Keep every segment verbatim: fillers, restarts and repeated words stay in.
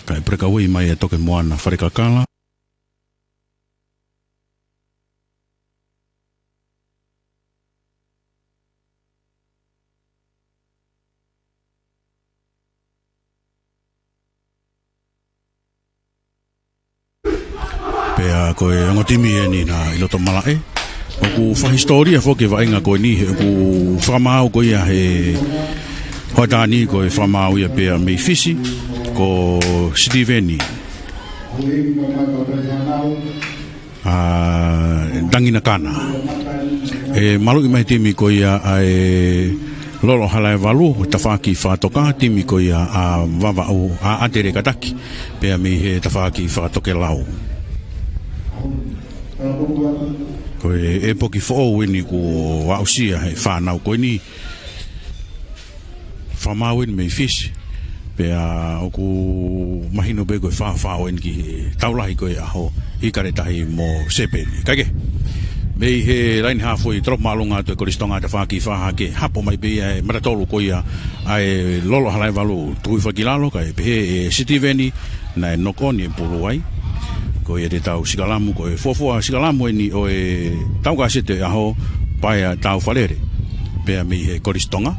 Kae breakaway mai ʻa Toke Moana Falekakala. Pea ko e ongo timi eni naʻe ʻi loto malaʻe. ʻOku fakahisitōlia foki e vaʻinga ko eni, he ʻoku fakamaau ko ia he hoʻatā ni, ko e fakamaau ia pea mei Fisi, ko Sitiveni ʻa Tanginakana. ʻE maluʻi mai timi ko ia ʻa e Lolo Halaevalu, tafaʻaki fakatoka, timi ko ia ʻa Vavaʻu, ʻa ʻAtele Kataki, pea mei he tafaʻaki fakatokelau. Ko e ʻepoki foʻou eni kuo aʻusia he fānau ko eni. Fakamaau eni mei Fisi. Pea ʻoku mahino pē ko e faʻofaʻo eni ki he tau lahi ko e ʻaho ʻIkale Tahi mo Sēpeni. Kae kehe, mei he laine haafe ʻi tolopo māʻolunga atu ʻa e Kolisi Tonga tafaʻaki fakahahake, hapo mai pē ia he mata tolu ko ia ʻa e Lolo Halaevalu, tuku hifo ki lalo, kae pehē ʻe Sitiveni naʻe knock on e pulu ai. Ko ia te tau sikalamu, ko e fuofua sikalamu eni ʻo e tau kasete ʻaho, paea Taufalele. Pea mei he Kolisi Tonga,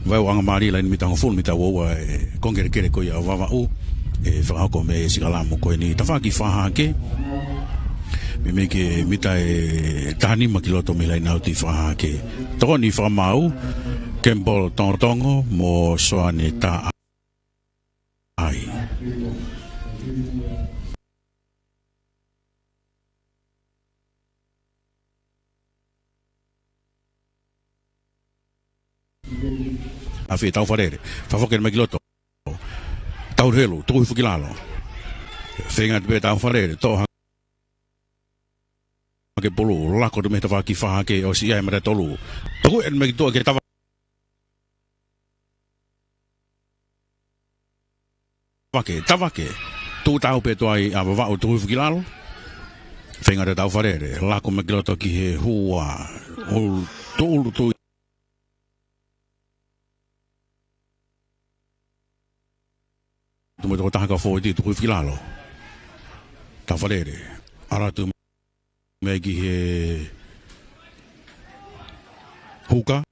vaeua angamālie, laine mita hongofulu, mita uaua e kongelekele ko ia ʻo Vavaʻu, ʻe fakahoko mei he sikalamu ko eni tafaʻaki fakahahake. Meimei ke mita ʻe taha nima ki loto mei he laine ʻauti fakahahake. Tokoni fakamaau, Kemipolo Tongotongo mo Soane Taʻai. Afe Taufalele, fakafoki mai ki loto. Tauhelu, tuku hifo ki lalo. Feinga atu pē Taufalele, toʻo hake e pulu, lako atu mei he tafaʻaki fakahahake, ʻosi ia he mata tolu. Tuku eni mai ki tuʻa ki he tava Tavake, Tavake. Tuʻu taau pē tuai ʻa Vavaʻu, tuku hifo ki lalo. Feinga atu Taufalele, lako mai ki loto ki he hua. Ulu, tuʻulu tui. Tumu toko taha ka fōueti, tuku hifo ki lalo. Taufalele, ʻalu atu mai ki he huka.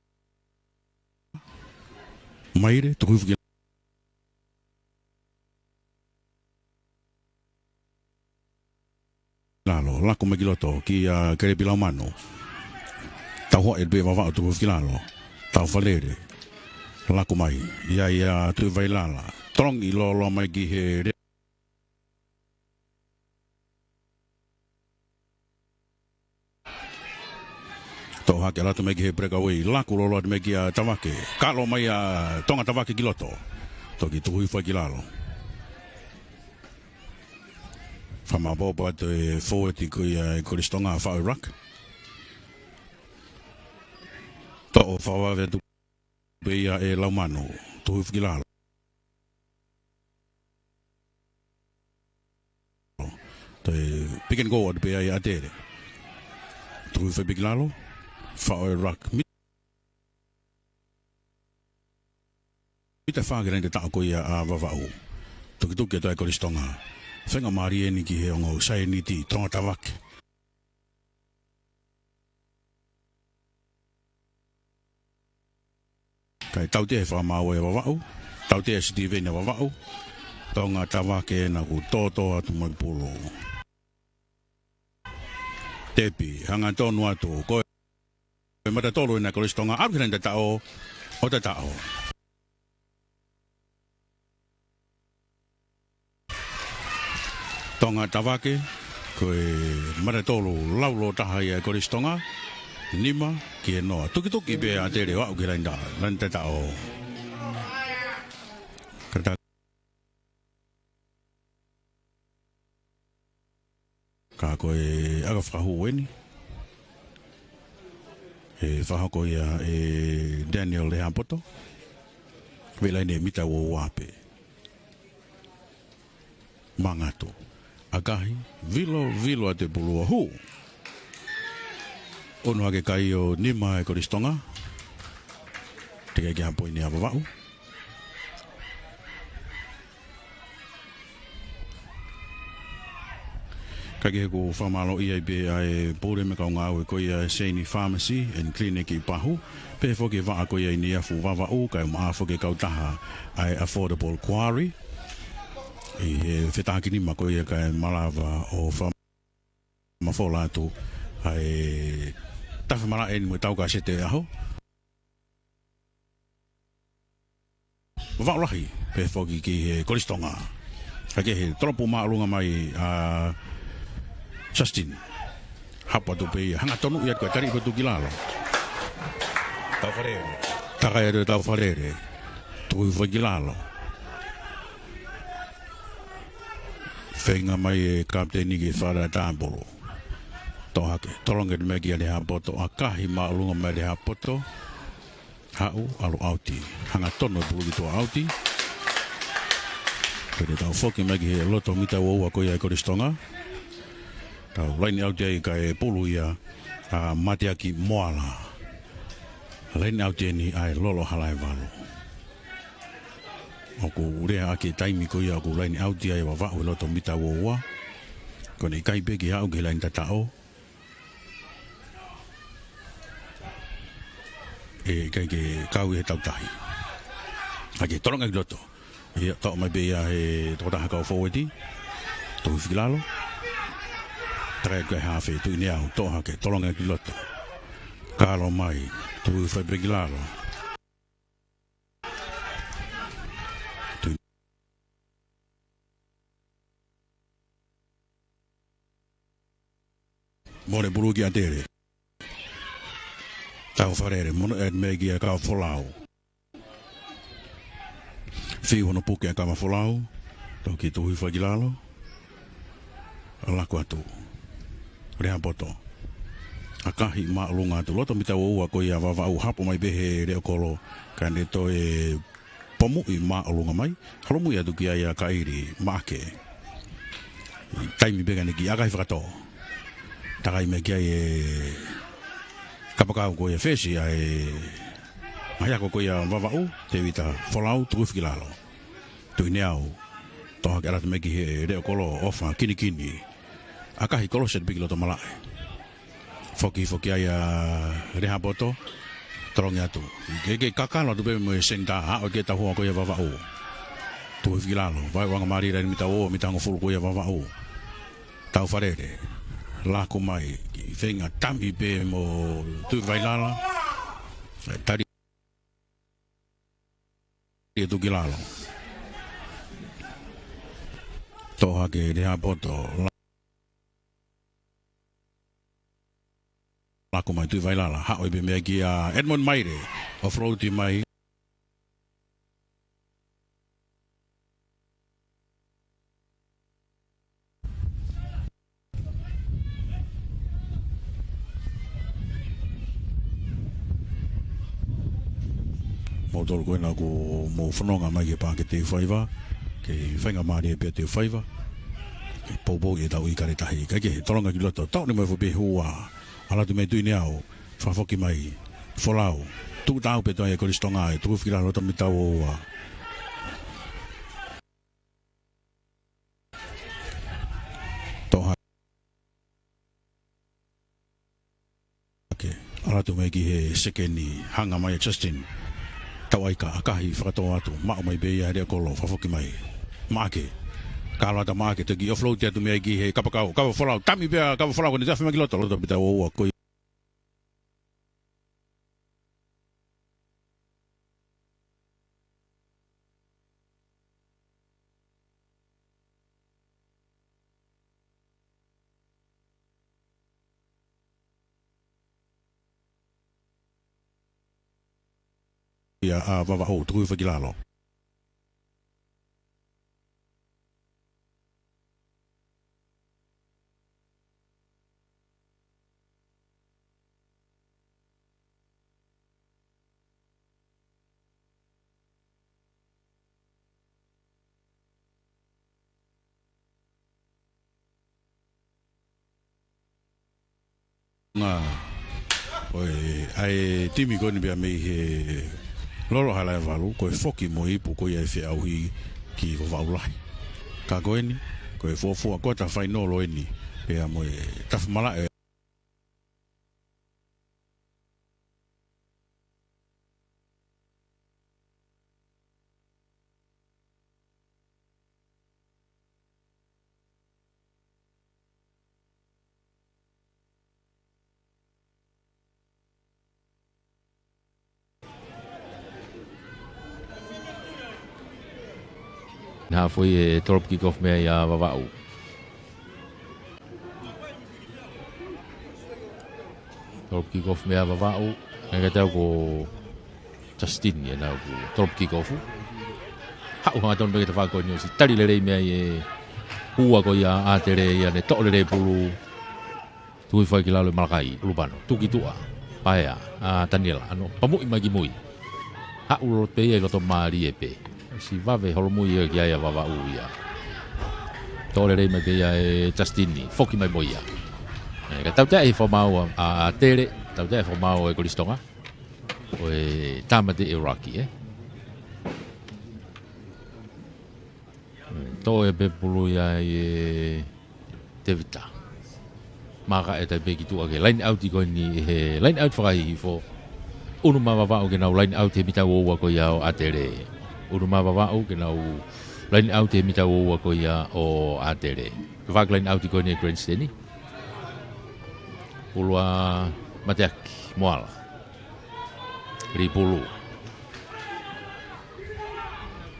Maile, tuku hifo ki lalo, lako mai ki loto, kia Kelepi Laumanu. Tauhoa ʻe pē Vavaʻu, tuku hifo ki lalo. Taufalele, lako mai, ia ia Tuʻivailala. Tolongi lōloa mai ki he Toʻo hake, ʻalu atu mai ki he breakaway, laku lōloa atu mai kia Tavake. Kalo mai ʻa Tonga Tavake ki loto. Toki tuku hifo ki lalo. Fakamaopoopo atu e fōueti ko ia e Kolisi Tonga, Faʻo Irak. Toʻo fakavave atu pē ia ʻe Laumanu. Tuku hifo ki lalo. Toe pick and go atu pē ia ʻa ʻAtele. Tuku hifo pē ki lalo. Faʻo Irak. Mita fā ki he laine taʻo ko ia ʻa Vavaʻu. Tukituki atu ai Kolisi Tonga. Feinga mālie eni ki he ongo saianiti Tonga Tavake. Kae tautea he fakamaau ʻa Vavaʻu. Tautea ʻe Sitiveni ʻa Vavaʻu. Tonga Tavake ena kuo tōtō atu mai pulu. Tepi, hangatonu atu. Ko e mata tolu ena Kolisi Tonga, ʻalu ki he laine taʻo, ʻo taʻo. Tonga Tavake, ko e mata tolu laulōtaha ia e Kolisi Tonga, nima ki he noa. Tukituki pē ʻa ʻAtele ʻo aʻu ki he laine ta-, laine taʻo. Kata Ka ko e ʻaka fakahū eni. ʻE fakahoko ia ʻe Daniel Lehapoto. Vela ʻene mita ua ua pē. Mangatu. ʻAkahi, vilo, vilo ʻa e pulu ʻo hū. ʻOno hake kai ʻo nima e Kolisi Tonga. Teʻeki ke ʻi ai ha poini ʻa Vavaʻu. Kae kehe ʻoku fakamālōʻia ai pē ʻa e pule mo e kau ngāue ko ia ʻa e Seini Pharmacy and Clinic ʻi Pahu, pehē foki e vaʻa ko ia ʻi Niafu Vavaʻu, kae ʻumaʻā foki e kautaha ʻa e Affordable Quarry. ʻI he fetākinima ko ia kae malava ʻo fakamafola atu ʻa e tafe malaʻe eni mo e tau kasete ʻaho. Vavaʻu lahi, pehē foki ki he Kolisi Tonga. Kae kehe, tolopu māʻolunga mai ʻa Justin. Hapo atu pē ia, hangatonu ia ko e tali ko e tuku ki lalo. Tau Falele. Takai atu e Tau Falele. Tuku hifo ki lalo. Feinga mai e kapiteni ke fala tāpolo. Toʻo hake, tolonga mai kia Lehapoto, ʻakahi māʻolunga mai Lehapoto. Haʻu, ʻalu ʻauti. Hangatonu e pulu ki tuʻa ʻauti. Pea tau foki mai ki he loto mita ua ua ko ia ʻa e Kolisi Tonga. Tau laine ʻauti ai kae pulu ia ʻa Mateaki Moala. Laine ʻauti eni ʻa e Lolo Halaevalu. ʻOku lea ʻaki e taimi ko ia ʻoku laine ʻauti ai ʻa Vavaʻu he loto mita ua ua. Ko ʻene ʻikai pē ke haʻu ki he laine tataʻo. ʻE ʻikai ke kau ʻi he tau tahi. Kae kehe tolonga ki loto. ʻIa, toʻo mai pē ia he tokotaha kau fōueti. Tuku hifo ki lalo. Takai atu ki he hafe, Tuʻineau, toʻo hake, tolonga ki loto. Kalo mai, tuku hifo pē ki lalo. Mole pulu ki ʻAtele. Tau Falele, mono e mei kia Kavafolau. Fiu hono puke ʻa Kavafolau. Toki tuku hifo ki lalo. Laku atu. Lehapoto. ʻAkahi māʻolunga atu. Loto mita ua ua ko ia ʻa Vavaʻu, hapo mai pē he leʻo kolo. Kae ne toe pomuʻi māʻolunga mai. Holomui atu ki ai ʻa Kaili Maʻake. Taimi pē kae ne kiʻi ʻakahi fakatō. Takai mai ki ai e kapakau ko ia fesi ʻa e ngaahi ako ko ia ʻa Vavaʻu, Tevita Folau, tuku hifo ki lalo. Tuʻineau, toʻo hake, ʻalu atu mai ki he leʻo kolo, ʻofa kinikini. ʻAkahi kolosi atu pē ki loto malaʻe. Foki, foki ai ʻa Lehapoto, tolongi atu. Ke, ke kakano atu pē mo e senitā, ʻa ʻo ke tau hoa ko ia ʻa Vavaʻu. Tuku hifo ki lalo, vaeuanga mālie laine mita ua ua, mita hongofulu ko ia ʻa Vavaʻu. Tau Falele, laku mai, feinga tami pē mo Tuʻivailala. Tali atu ki lalo. Toʻo hake Lehapoto, la-, laku mai Tuʻivailala, haʻu ai pē meʻa kia Edmond Maile, offload mai. Moutolu ko ena ʻoku mou fononga mai ki he paʻake Teufaiva, ke feinga mālie pē ʻa Teufaiva ke poupou ʻetau ʻIkale Tahi. Kae kehe, tolonga ki loto, toʻo ni mo e fo pē hua, ʻalu atu mei Tuʻineau, fakafoki mai Folau, tuku taau pē ʻe he Kolisi Tonga, ʻe tuku hifo ki lalo loto mita ua ua. Toʻo hake, ʻalu atu mai ki he sekeni, hanga mai ʻa Justin. Tau ʻaika, ʻakahi fakatō atu, maʻu mai pē ia he leʻo kolo, fakafoki mai Maʻake. Kalo atu ʻa Maʻake, toki offload atu mai ki he kapakau, Kavafolau, tami pē ʻa Kavafolau, ko ʻene tafe mai ki loto, loto mita ua ua, ko ia ʻa Vavaʻu, tuku hifo ki lalo. Ngā, ʻo e, ʻa e timi ko eni pea mei he Lolo Halaevalu, ko e foki mo e ipu ko ia ʻe feʻauhi ki Vavaʻu Lahi. Ka ko eni, ko e fuofua quarter final eni. Pea mo e tafu malaʻe. Naʻe foʻi e tolopu kick off meia Vavaʻu. Tolopu kick off meia Vavaʻu. Naʻe ʻikai ke tau ko Justin ia naʻa ku tolopu kick off. Haʻu hangatonu pē ki he tafaʻaki ko eni ʻosi tali lelei mei ai e ua ko ia ʻa ʻAtele ia ne toʻo lelei pulu. Tuku hifo ai ki lalo ʻe Malakai, ʻUlupano, tuku ki tuʻa, paea, ʻa Taniela, ʻano pamuʻi mai ki mui. Haʻu loloto pē ia ʻi loto mālie pē. ʻOsi vave holomui ia ki ai ʻa Vavaʻu ia. Toʻo lelei mai pē ia ʻe Justini, foki mai mo ia. ʻE, ka tautea ʻi he fakamaau ʻa, ʻa, ʻAtele, tautea ʻi he fakamaau ʻe Kolisi Tonga. ʻO e tāmate ʻe Rocky, ē. ʻE, toʻo e pepulu ia ʻe Tevita. Maka e tai pē ki tuʻa ki he line out ko eni he line out fakahihifo. ʻUnu mai Vavaʻu ke nau line out he mita ua ua ko ia ʻo ʻAtele. ʻUnu mai Vavaʻu ke nau line out he mita ua ua ko ia ʻo ʻAtele. Ke fak line out ko eni he grandstand. Pulu ʻa Mateaki, Moala. Lipulu.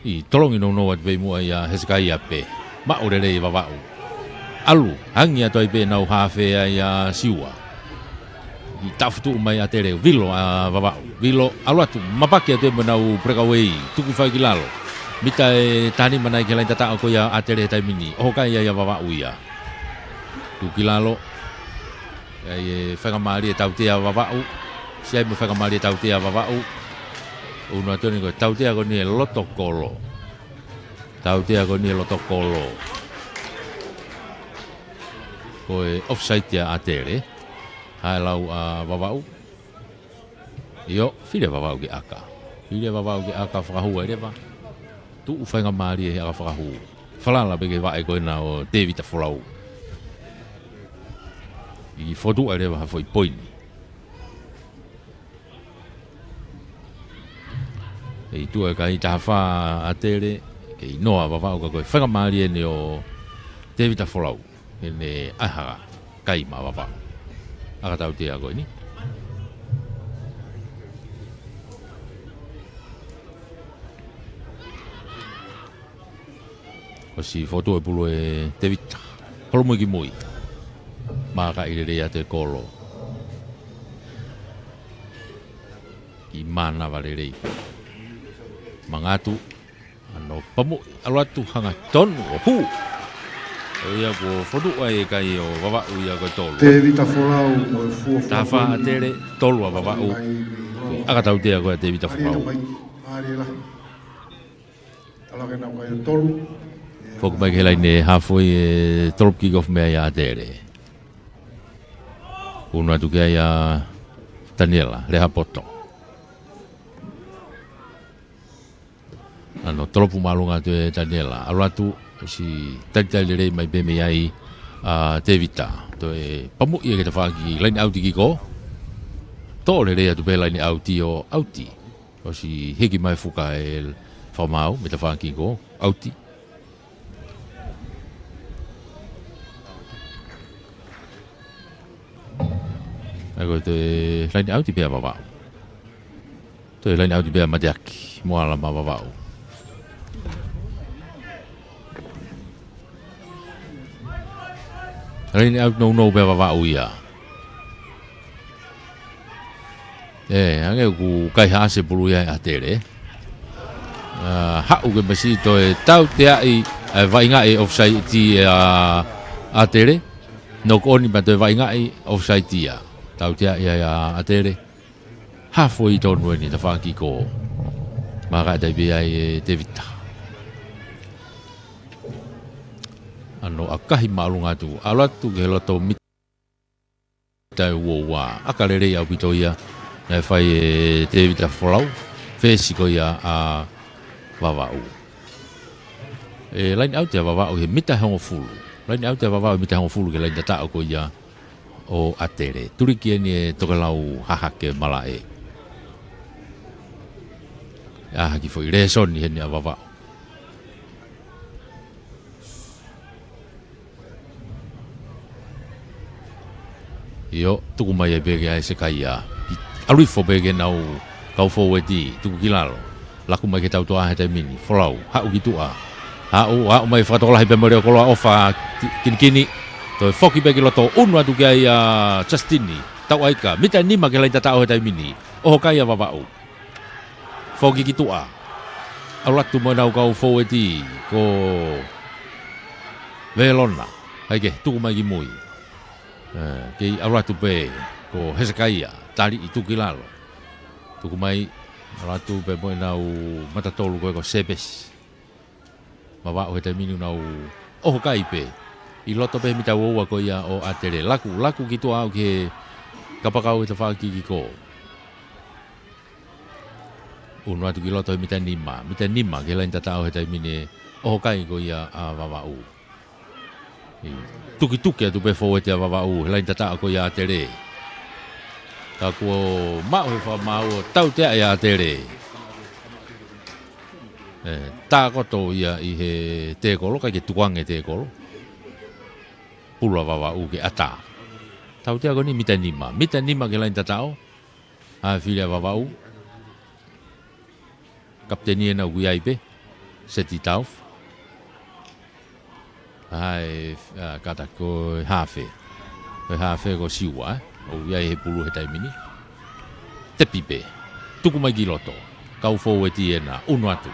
ʻI tolongi nounou atu pē ʻi muʻa ia Hesekaia pē. Maʻu lelei Vavaʻu. ʻAlu, hangi atu ai pē nau hafe ai ʻa Siua. ʻI tafutuʻu mai ʻAtele, vilo ʻa Vavaʻu. Vilo, ʻalu atu, mapaki atu ē mo nau breakaway, tuku fai ki lalo. Mita ʻe tahanima nai ki he laini tataʻo ko ia ʻAtele he taimi ni. ʻOho kai ai ʻa Vavaʻu ia. Tuku ki lalo. ʻAi e faingamālie tautea Vavaʻu. Siʻi ai mo e faingamālie tautea Vavaʻu. ʻUnu atu eni ko e tautea ko eni e loto kolo. Tautea ko eni e loto kolo. Ko e offside ia ʻAtele. Hae lau ʻa Vavaʻu. ʻIo, fili ʻa Vavaʻu ke ʻaka. Fili ʻa Vavaʻu ke ʻaka fakahū ai leva. Tuʻu faingamālie he ʻaka fakahū. Falala pē ki he vaʻe ko ena ʻo Tevita Folau. ʻI fotu ai leva ha foʻi poini. ʻI tuʻa e kai taha fā ʻAtele, kei noa Vavaʻu ka ko e faingamālie eni ʻo Tevita Folau. Ene aha kai ma Vavaʻu. ʻAka tautea ko eni. ʻOsi fotu e pulu ʻe Tevita. Holomui ki mui. Maka ʻi lelei atu e kolo. ʻI mānava lelei. Mangatu. ʻAno pamuʻi, ʻalu atu hangatonu ʻo hū. ʻO ia ko fotu ai e kai ʻo Vavaʻu ia ko e tolu. Tevita Folau mo e fua fua. Taha fā ʻAtele, tolu ʻa Vavaʻu. ʻAka tautea ko ia Tevita Folau. Foki mai ki he laine hafoi e tolopu kick off meia ʻAtele. ʻUnu atu ki ai ʻa Taniela, Lehapoto. ʻAno tolopu māʻolunga atu ʻe Taniela. ʻAlu atu, ʻosi talitali lelei mai pē mei ai ʻa Tevita. Toe pamuʻi ia ki he tafaʻaki laine ʻauti kick off. Toʻo lelei atu pē laine ʻauti ʻo ʻauti. ʻOsi hiki mai fuka e fakamaau, mei he tafaʻaki kick off, ʻauti. ʻAi ko e toe laine ʻauti pē ʻa Vavaʻu. Toe laine ʻauti pē ʻa Mateaki, mo ala ma Vavaʻu. Laine ʻauti nounou pē ʻa Vavaʻu ia. ʻE, hangē ʻoku kaihaʻasi e pulu ia ʻe ʻAtele. ʻA, haʻu ke masi toe tauteaʻi, ʻa, vaʻingaʻi offside ʻa ʻAtele. Noko ʻoni ma toe vaʻingaʻi offside ia. Tauteaʻi ʻa ʻAtele. Hafoi tonu eni tafaʻaki kick off. Maka e taipe ai ʻe Tevita. ʻAno ʻakahi māʻolunga atu. ʻAlu atu ki he loto mita ʻe ua ua. ʻAka lelei ʻaupito ia. Naʻe fai ʻe Tevita Folau. Fesi ko ia ʻa Vavaʻu. ʻE laine ʻauti ʻa Vavaʻu he mita ʻe hongofulu. Laine ʻaute ʻa Vavaʻu, mita hongofulu ki he laine tataʻo ko ia ʻo ʻAtele. Tuliki eni e tokelau hahake malaʻe. ʻA haki foʻi lēsoni heni ʻa Vavaʻu. ʻIo, tuku mai ai pē ki ai Sekaia. ʻAlu hifo pē ki heʻenau kau fōueti, tuku ki lalo. Laku mai ki he tautuʻa he taimi ni. Folau, haʻu ki tuʻa. Haʻu, haʻu mai fakatokolahi pē mo e leʻo koloa ʻofa ki-, kinikini. Toe foki pē ki loto, ʻunu atu ki ai ʻa Sasitini Tauʻaika. Mita nima ki he laine tataʻo he taimi ni. ʻOho kai ʻa Vavaʻu. Foki ki tuʻa. ʻAlu atu mo ʻenau kau fōueti ko Velona. Hai ke, tuku mai ki mui. Ē, kei ʻalu atu pē ko Hesekaia, tali ʻi tuku ki lalo. Tuku mai, ʻalu atu pē mo ʻenau mata tolu ko ē ko Sepesi. Vavaʻu he taimi ni ʻoku nau ʻoho kai pē. ʻI loto pē he mita ua ua ko ia ʻo ʻAtele. Laku, laku ki tuʻa ʻo aʻu ki he kapakau ʻi he tafaʻaki kikō. ʻUnu atu ki loto he mita nima. Mita nima ki he laine tataʻo he taimi ni ʻoho kai ko ia ʻa Vavaʻu. ʻI tukituki atu pē fōueti ʻa Vavaʻu he laine tataʻo ko ia ʻa ʻAtele. Ka kuo maʻu he fakamaau ʻo tautea ʻe ʻAtele. Ē, tākoto ia ʻi he tēkolo, ʻikai ke tukuange tēkolo. Pulu ʻa Vavaʻu ke ʻatā. Tautea ko eni mita nima. Mita nima ki he laine tataʻo. ʻA e fili ʻa Vavaʻu. Kapiteni ena ʻoku ʻi ai pē. Seti Taufa. ʻA e, ʻa, kātaki ko e haafe. Ko e haafe ko Siua, ē? ʻOku ʻi ai he pulu he taimi ni. Tepi pē. Tuku mai ki loto. Kau fōueti ena. ʻUnu atu.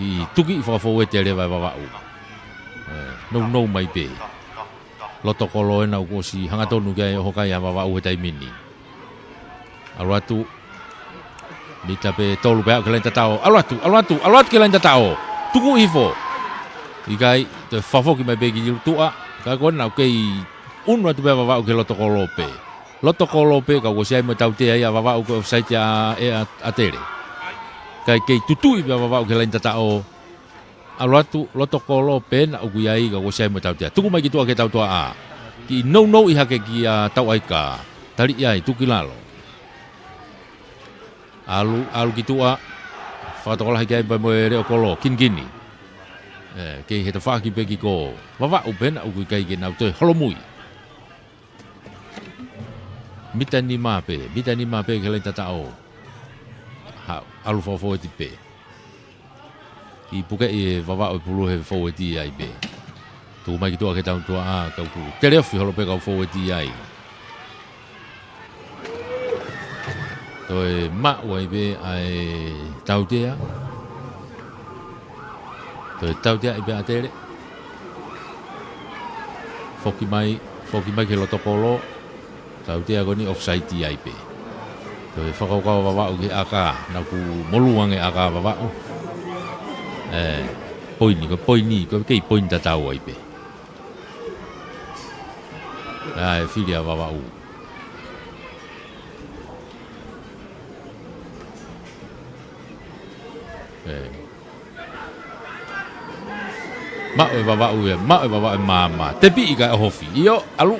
ʻI tuki ʻi fakafōueti ʻa leva ʻe Vavaʻu. Ē, nounou mai pē. Loto kolo ena ʻoku ʻosi hangatonu ki ai ʻoho kai ʻa Vavaʻu he taimi ni. ʻAlu atu. Mita pē tolu pē aʻu ki he laine tataʻo. ʻAlu atu, ʻalu atu, ʻalu atu ki he laine tataʻo. Tuku hifo. ʻIkai, toe fakafoki mai pē ki tuʻa. Ka ko ena ʻoku kei ʻunu atu pē ʻa Vavaʻu ki he loto kolo pē. Loto kolo pē, ka ʻoku ʻosi ʻi ai mo e tautea ia ʻa Vavaʻu ko e ʻofisaiti ʻa, ʻe ʻa, ʻAtele. Kae kei tutuʻi pē ʻa Vavaʻu ki he laine tataʻo. ʻAlu atu, loto kolo pē ena ʻoku ʻi ai ka ʻoku ʻosi ʻi ai mo e tautea. Tuku mai ki tuʻa ki he tautuʻa. Kiʻi nounou ʻi hake kia Tauʻaika. Tali ʻi ai, tuku ki lalo. ʻAlu, ʻalu ki tuʻa. Fakatokolahi ki ai pē mo e leʻo kolo, kinikini. Ē, kei he tafaʻaki pē kikō. Vavaʻu pē ena ʻoku ʻikai ke nau toe holomui. Mita nima pē, mita nima pē ki he laine tataʻo. Ha, ʻalu fakafōueti pē. ʻI puke ʻe Vavaʻu e pulu he fōueti ai pē. Tuku mai ki tuʻa ki he tautuʻa, ka ʻoku tele ofi holo pē kau fōueti ai. Toe maʻu ai pē ʻa e tautea. Toe tautea ai pē ʻAtele. Foki mai, foki mai ki he loto kolo. Tautea ko eni ʻofisaiti ai pē. Toe fakakaukau ʻa Vavaʻu ki he ʻaka, naʻa ku moluange ʻaka ʻa Vavaʻu. Ē, poini, ko e poini, ko e kei poini tatau ai pē. ʻA e fili ʻa Vavaʻu. Ē. Maʻu ʻe Vavaʻu ia, maʻu ʻe Vavaʻu e maama. Tepi ʻikai ʻohofi. ʻIo, ʻalu.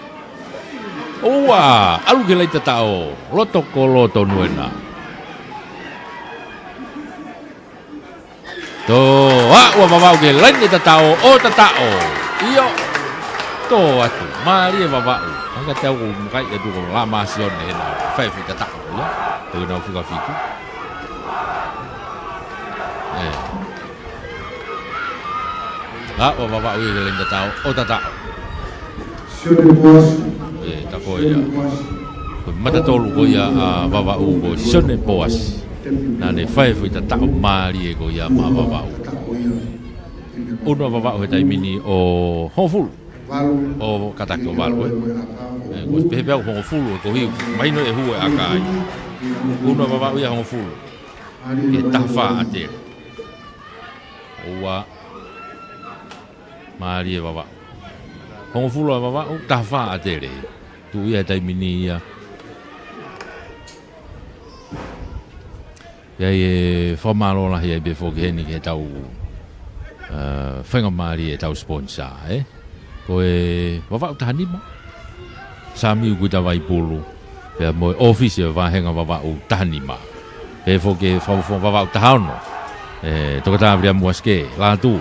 ʻOua, ʻalu ki he laine tataʻo. Loto kolo tonu ena. Tō, aʻu ʻa Vavaʻu ki he laine tataʻo, ʻo tataʻo. ʻIo. Tō atu. Mālie Vavaʻu. Hanga te au ko mukai atu ko Lamasione ena. Fai foʻi tataʻo. ʻIo. Te nau fika fitu. Ē. Aʻu ʻa Vavaʻu ia ki he laine tataʻo, ʻo tataʻo. Sione Poasi. Ē, tako ia. Sione Poasi. Ko e mata tolu ko ia ʻa Vavaʻu ko Sione Poasi. Naʻa ne fai foʻi tataʻo mālie ko ia maʻa Vavaʻu. ʻUnu ʻa Vavaʻu he taimi ni ʻo hongofulu. ʻO kātaki ʻo valu, ē. Ē, ko e pehē pē au hongofulu, ko e hongofulu mahino e hū e ʻaka ai. ʻUnu ʻa Vavaʻu ia hongofulu. Ki he taha fā ʻa ʻAtele. ʻOua. Mālie Vavaʻu. Hongofulu ʻa Vavaʻu, taha fā ʻa ʻAtele. Tuʻu ia he taimi ni ia. ʻI ai e fakamālō lahi ai pē foki heni ki he tau, ā, faingamālie e tau sponsor, ē? Ko e Vavaʻu taha nima, Samiu Kuitavaipulu, pea mo e ʻōfisi ʻo e Vāhenga Vavaʻu taha nima. Pehē foki e Fakafofonga Vavaʻu taha ono, ē, Toketā Viliamu Uasikē, Lātū,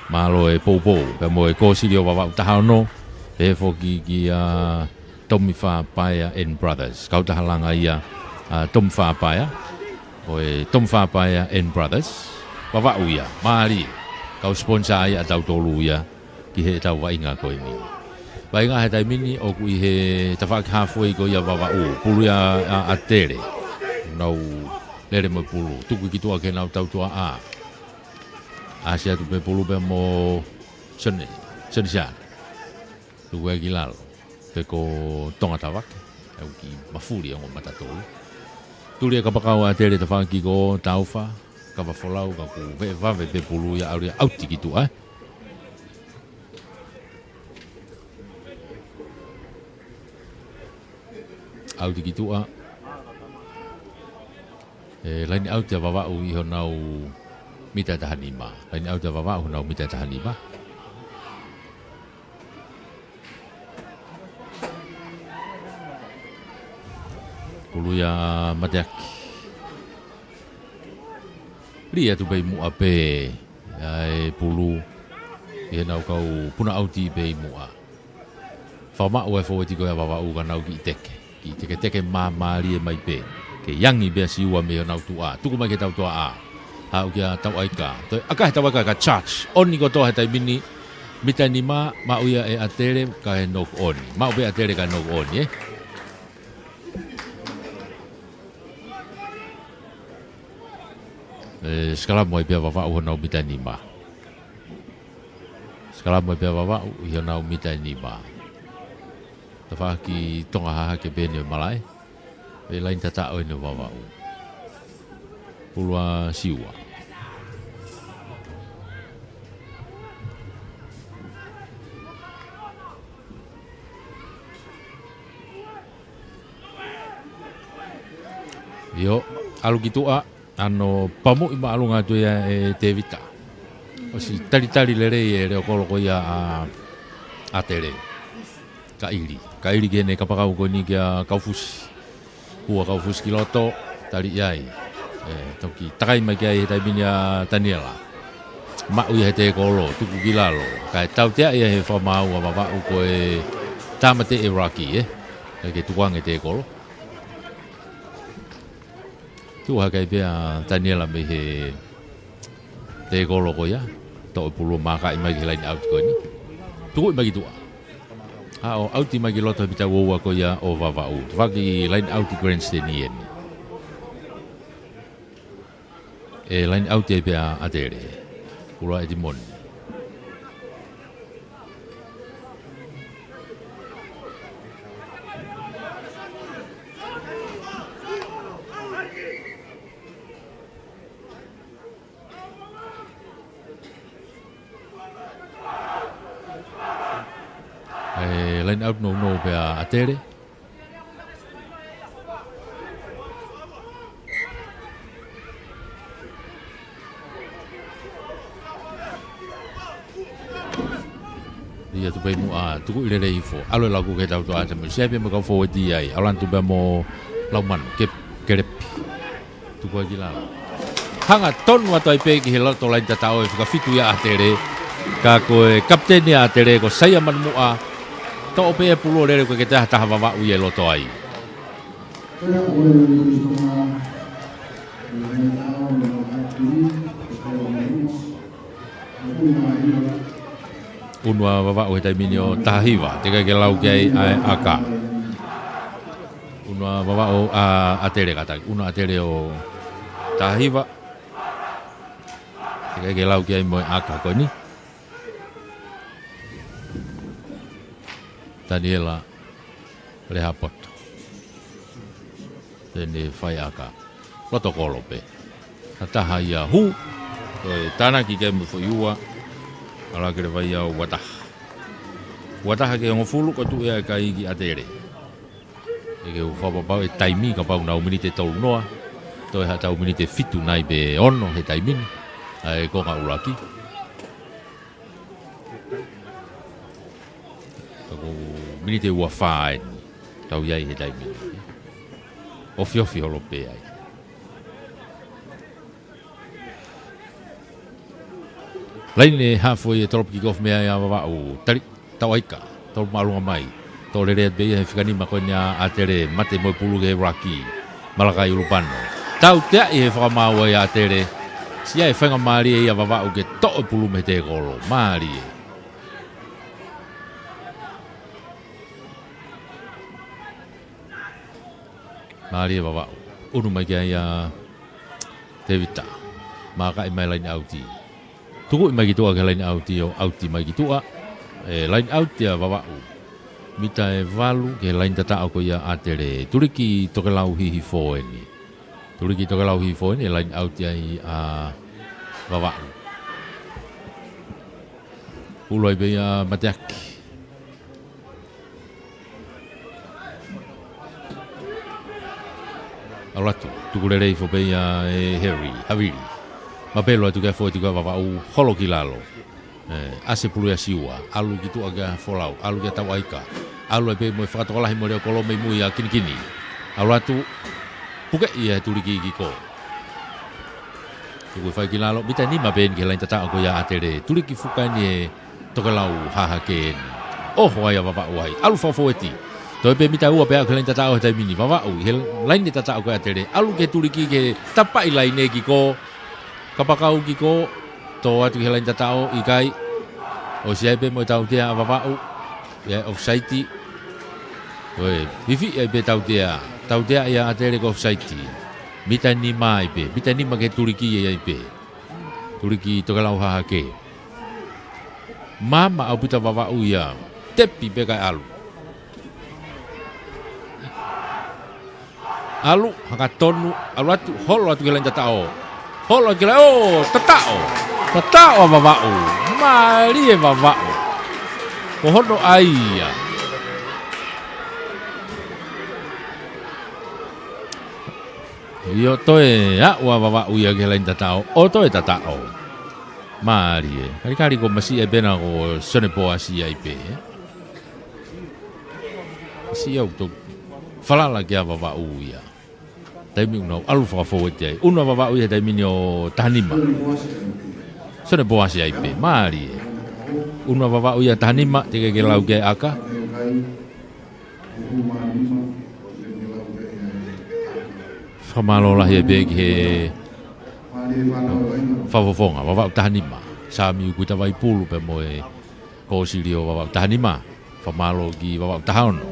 mālō e poupou, pea mo e Kōsilio Vavaʻu taha ono, pehē foki kia Tomi Fapaea and Brothers. Kautaha langa ia ʻa Tomi Fapaea, ko e Tomi Fapaea and Brothers. Vavaʻu ia, mālie, kau sponsor ia ʻa tautolu ia ki heʻetau vaʻinga ko eni. Vaʻinga he taimi ni ʻoku ʻi he tafaʻaki halfway ko ia Vavaʻu, pulu ia ʻa ʻAtele. Nau lele mo e pulu, tuku ki tuʻa ke nau tautuaʻā. ʻAsi atu pē pulu pea mo Sone, Sone Siana. Tuku ia ki lalo, pe ko Tonga Tavake, ʻoku kiʻi mafuli ongo matatolu. Tuli e kapakau ʻa ʻAtele tafaʻaki ko Taufa, kava folau ka kuo vave pē pulu ia, ʻalu ia ʻauti ki tuʻa, ē. ʻAuti ki tuʻa. ʻE, laini ʻauti ʻa Vavaʻu ʻi honau mita taha nima. Laini ʻauti ʻa Vavaʻu honau mita taha nima. Pulu ia mateaki. Lī atu pē ʻi muʻa pē ʻa e pulu ʻi heʻenau kau puna ʻauti pē ʻi muʻa. Fakamaʻu e fōueti ko ia Vavaʻu ka nau kiʻi teke, kiʻi teketeke māmālie mai pē. Ke ʻi angi pē ʻa Siua mei honau tuʻa. Tuku mai ke tautuaʻā. Haʻu kia Tauʻaika. Toe ʻaka he Tauʻaika ka charge. ʻOni kotoa he taimi ni. Mita nima, maʻu ia ʻe ʻAtele kae knock on. Maʻu pē ʻAtele kae knock on, ē. ʻE, sikalamu ai pē ʻa Vavaʻu honau mita nima. Sikalamu ai pē ʻa Vavaʻu ʻi honau mita nima. Tafaʻaki Tonga Hahake pē ʻeni ʻo e malaʻe. ʻE laini tataʻo ʻeni ʻo Vavaʻu. Pulu ʻa Siua. ʻIo, ʻalu ki tuʻa, ʻa hono pamuʻi māʻolunga atu ia ʻe Tēvita. ʻOsi talitali lelei e leʻo kolo ko ia ʻa ʻAtele. Kaʻili. Kaʻili ki heʻene kapakau ko eni kia Kaufusi. Hua Kaufusi ki loto, tali ʻi ai. ʻE, toki takai mai ki ai he taimi ni ʻa Taniela. Maʻu ia he tēkolo, tuku ki lalo. Kae tautea ia he fakamaau ʻa Vavaʻu ko e tāmateʻi e ruck, ē. Kae ke tukuange tēkolo. Tuʻu hake ai pē ʻa Taniela mei he tēkolo ko ia. Toʻo e pulu ʻo mākaʻi mai ki he laini ʻauti ko eni. Tukuʻi mai ki tuʻa. ʻA ʻo ʻauti mai ki loto he mita uaua ko ia ʻo Vavaʻu. Tafaʻaki laini ʻauti grandstand ʻeni. ʻE laini ʻauti ai pē ʻa ʻAtele. Pulu ʻa ʻEtimoni. ʻE laini ʻauti nounou pē ʻa ʻAtele. Lī atu pē ʻi muʻa, tukuʻi lelei hifo. ʻAlu e laku ke tautuaʻā ʻa Tēvita. Siʻi pē mo e kau fōueti ai. ʻAlu atu pē mo Laumanu, ke, Kelepi. Tuku ai ki lalo. Hanga tonu atu ai pē ki he loto laini tataʻo ʻe fika fitu ia ʻa ʻAtele. Ka ko e kapiteni ʻa ʻAtele ko Saia Manuʻa. Toʻo pē e pulu ʻo lele ko e ke taha taha Vavaʻu ia ʻi loto ai. Unu ʻa Vavaʻu he taimi ni ʻo taha hiva, teʻeki ai ke lau ki ai ʻa e ʻaka. Unu ʻa Vavaʻu ʻa ʻAtele kātaki. Unu ʻa ʻAtele ʻo taha hiva. Teʻeki ai ke lau ki ai mo e ʻaka ko eni. Taniela Lehapoto. Te ne fai ʻaka. Loto kolo pē. Ka taha ia hū. Ko e tānaki ke mo foʻi ua. ʻAlu ake leva ia ʻo ua taha. Ua taha ki he hongofulu ko e tuʻu ia e kai ki ʻAtele. ʻE ke u fakapapau e taimi kapau nau miniti tolu noa. Toe haʻatau miniti fitu nai pe ono he taimi ni. ʻA e konga ʻuluaki. miniti ua fā eni. Tau ʻi ai he taimi ni. Ofiofi holo pē ai. Laine hafo ʻi he tolopu kikofu mei ai ʻa Vavaʻu. Tali, Tauʻaika. Tolopu māʻolunga mai. Toʻo lelei atu pē ia he fika nima ko eni ʻa ʻAtele, mate mo e pulu ki he ruck. Malakai Ulupano. Tauteaʻi he fakamaau ʻa ʻAtele. Siʻi faingamālie ia ʻa Vavaʻu ke toʻo e pulu mei he tēkolo. Mālie. Mālie Vavaʻu. ʻUnu mai ki ai ʻa Tevita. Mākaʻi mai laine ʻauti. Tukuʻi mai ki tuʻa ki he laine ʻauti ʻo ʻauti mai ki tuʻa. ʻE laine ʻauti ʻa Vavaʻu. Mita ʻe valu ki he laine tataʻo ko ia ʻa ʻAtele. Tuliki Tokelau Hihifo eni. Tuliki Tokelau Hihifo eni, ʻe laine ʻauti ai ʻa Vavaʻu. Pulu ai pē ia mateaki. ʻAlu atu, tuku lelei hifo pē ia ʻe Harry, Havili. Mapelu atu ki he foʻi tiko ʻa Vavaʻu, holo ki lalo. ʻE, ʻasi e pulu ia Siua, ʻalu ki tuʻa kia Folau, ʻalu kia Tauʻaika. ʻAlu ai pē mo e fakatokolahi mo e leʻo kolo mei mui ʻa Kinikini. ʻAlu atu, pukeʻi ia he tuliki kiko. Tuku e fai ki lalo, mita nima pē eni ki he laine tataʻo ko ia ʻa ʻAtele. Tuliki fuka eni ʻe Tokelau Hahake eni. ʻOho ai ʻa Vavaʻu ai. ʻAlu fakafōueti. Toe pē mita ua pē ʻa e laine tataʻo he taimi ni. Vavaʻu ʻi he laine tataʻo ko ia ʻa ʻAtele. ʻAlu ki he tuliki ke tapaʻi laine kiko. Kapakau kiko. Tō atu ki he laine tataʻo ʻikai. ʻOsi ai pē mo e tautea ʻa Vavaʻu. ʻI he offside. Toe fifi ai pē tautea. Tautea ia ʻa ʻAtele ko e offside. Mita nima ai pē. Mita nima ki he tuliki ai pē. Tuliki Tokelau Hahake. Maama ʻaupito ʻa Vavaʻu ia. Tepi pē kae ʻalu. ʻAlu, hanga tonu, ʻalu atu, holo atu ki he laine tataʻo. Holo atu ki he laine, ʻo, tataʻo. Tataʻo ʻa Vavaʻu. Mālie Vavaʻu. Ko hono ʻai ia. ʻIo toe aʻu ʻa Vavaʻu ia ki he laine tataʻo, ʻo toe tataʻo. Mālie. Kalikali ko masiʻi ai pē ena ko Sione Poasi ai pē. Masiʻi au to falala kia Vavaʻu ia. Taimi ʻoku nau ʻalu fakafōueti ai. ʻUnu ʻa Vavaʻu ia he taimi ni ʻo taha nima. Sione Poasi ai pē. Mālie. ʻUnu ʻa Vavaʻu ia taha nima, teʻeki ke lau ki ai ʻa ʻAka. Fakamālō lahi ai pē ki he fakafofonga, Vavaʻu taha nima. Sami Ukuita Vaipulu pea mo e kōsilio Vavaʻu taha nima. Fakamālō ki Vavaʻu taha ono.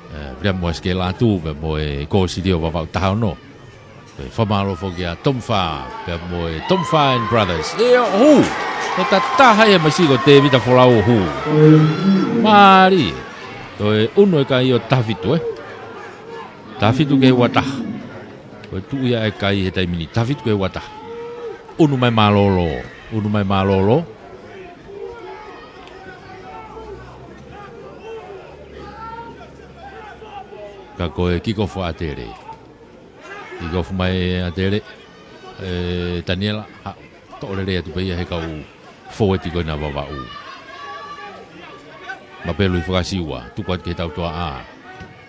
ʻE, Viliami Uasikela atu pea mo e kōsilio Vavaʻu taha ono. Pea fakamālō foki kia Tom Fā, pea mo e Tom Fā and Brothers. ʻE, ʻo hū. Ko e tataha ia masiʻi ko Tēvita Folau ʻo hū. Mālie. Toe ʻunu e kai ʻo taha fitu, ē. Taha fitu ki he ua taha. Ko e tuʻu ia e kai he taimi ni. Taha fitu ki he ua taha. ʻUnu mai mālōlō. ʻUnu mai mālōlō. Ka ko e kikofu ʻa ʻAtele. Kikofu mai ʻa ʻAtele, ʻe, Taniela, ha, toʻo lelei atu pē ia he kau fōueti ko ena ʻa Vavaʻu. Mapelu ʻi fakasiua, tuku atu ki he tautoʻa ʻa.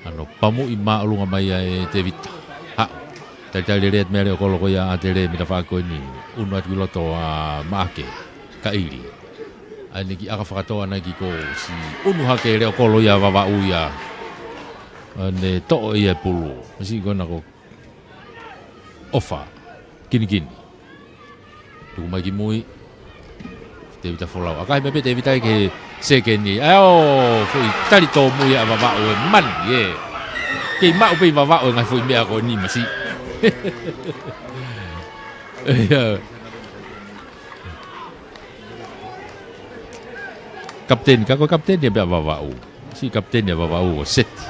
ʻAno pamuʻi māʻolunga mai ia ʻe Tevita. Haʻu. Talitali lelei atu mei he leʻo kolo ko ia ʻa ʻAtele mei tafaʻaki ko eni. ʻUnu atu ki loto ʻa Maʻake. Kaʻili. ʻAi eni ki ʻAka fakatoa ʻana ki ko si. ʻUnu hake leʻo kolo ia ʻa Vavaʻu ia. ʻAne toʻo ia e pulu. Masiʻi ko ena ko ʻOfa Kinikini. Tuku mai ki mui. Tēvita Folau. ʻAkahi mai pē Tēvita ki he sekeni. ʻAi ʻo, foʻi tali tōmui ʻa Vavaʻu ʻe mani, ē. Kei maʻu pē ʻe Vavaʻu e ngaahi foʻi meʻa ko eni masiʻi. ʻIo. Kapiteni, ka ko e kapiteni ia pē ʻa Vavaʻu. Siʻi kapiteni ʻa Vavaʻu ʻo Seti.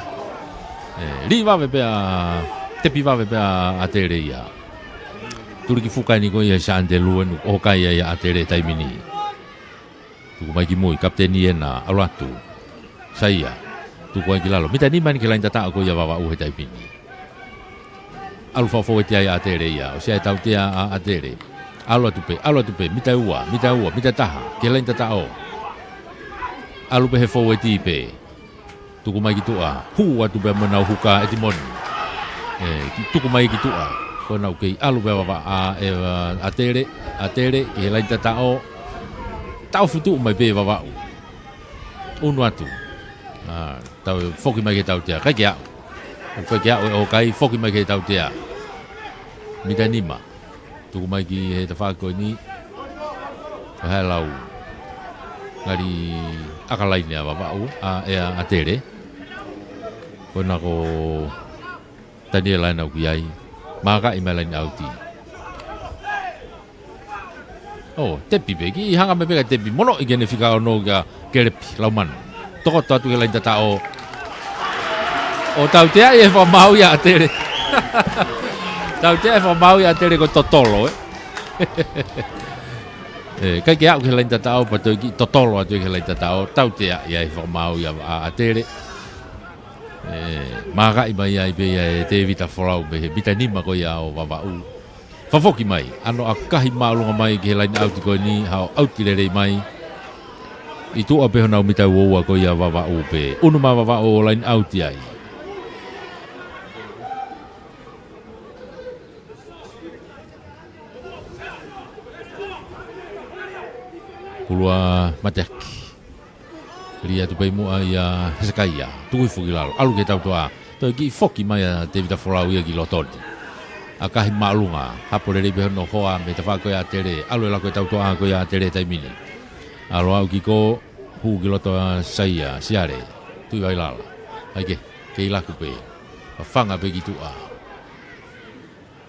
ʻE, lī vave pē ʻa, tepi vave pē ʻa ʻAtele ia. Tuliki fuka eni ko ia ʻa Sante Luen, ʻoku ʻikai ia ʻa ʻAtele taimi ni. Tuku mai ki mui, kapiteni ena, ʻalu atu. Saia, tuku ai ki lalo. Mita nima eni ki he laine tataʻo ko ia ʻa Vavaʻu he taimi ni. ʻAlu fakafōueti ai ʻa ʻAtele ia, ʻosi ʻa e tautea ʻa ʻAtele. ʻAlu atu pē, ʻalu atu pē, mita ua, mita ua, mita taha, ki he laine tataʻo. ʻAlu pē he fōueti pē. Tuku mai ki tuʻa. Hū atu pea mo ʻenau huka ʻEtimoni. ʻE, ki-, tuku mai ki tuʻa. Ko ʻenau kei ʻalu pea Vavaʻu, ʻa, ʻe, ʻa, ʻAtele, ʻAtele, ki he laini tataʻo. Taʻofi tuʻu mai pē Vavaʻu. ʻUnu atu. ʻA, tau foki mai ki he tautea. ʻIkai ke aʻu. ʻIkai ke aʻu ʻe ʻOkai, foki mai ki he tautea. Mita nima. Tuku mai ki he tafaʻaki ko eni. Ka hae lau. Ngali ʻaka laini ʻa Vavaʻu, ʻa, ʻe ʻa ʻAtele. Ko ena ko Taniela ena ʻoku ʻi ai. Mākaʻi mai laini ʻauti. ʻO, tepi pē, kiʻi hanga mai pē ka tepi. Mono ʻi kene fika ono kia Kelepi Laumanu. Tokoto atu ki he laini tataʻo. ʻO tauteaʻi e fakamaau ia ʻa ʻAtele. Tauteaʻi e fakamaau ia ʻa ʻAtele ko e totolo, ē. ʻE, ʻikai ke aʻu ki he laini tataʻo, pea toe kiʻi totolo atu ki he laini tataʻo. Tauteaʻi ai e fakamaau ia ʻa, ʻa ʻAtele. ʻE, mākaʻi mai ai pē ia ʻe Tēvita Folau mei he mita nima ko ia ʻo Vavaʻu. Fakafoki mai, ʻa hono ʻakahi māʻolunga mai ki he laini ʻauti ko eni, haʻu ʻauti lelei mai. ʻI tuʻa pē honau mita ua ua ko ia Vavaʻu pē. ʻUnu mai Vavaʻu ʻo laini ʻauti ai. Pulu ʻa Mateaki. Lī atu pē muʻa ia Hesekaia. Tuku hifo ki lalo. ʻAlu ki he tautoʻa. Toe kiʻi foki mai ʻa Tēvita Folau ia ki loto ni. ʻAkahi māʻolunga. Hapo lelei pē hono hoa mei he tafaʻaki ko ia ʻa ʻAtele. ʻAlu e lako e tautoʻa ko ia ʻa ʻAtele he taimi ni. ʻAlu ʻo aʻu ki kō. Hū ki loto ʻa Saia. Siale. Tuʻivailala. ʻAi ke. Kei laku pē. Fafanga pē ki tuʻa.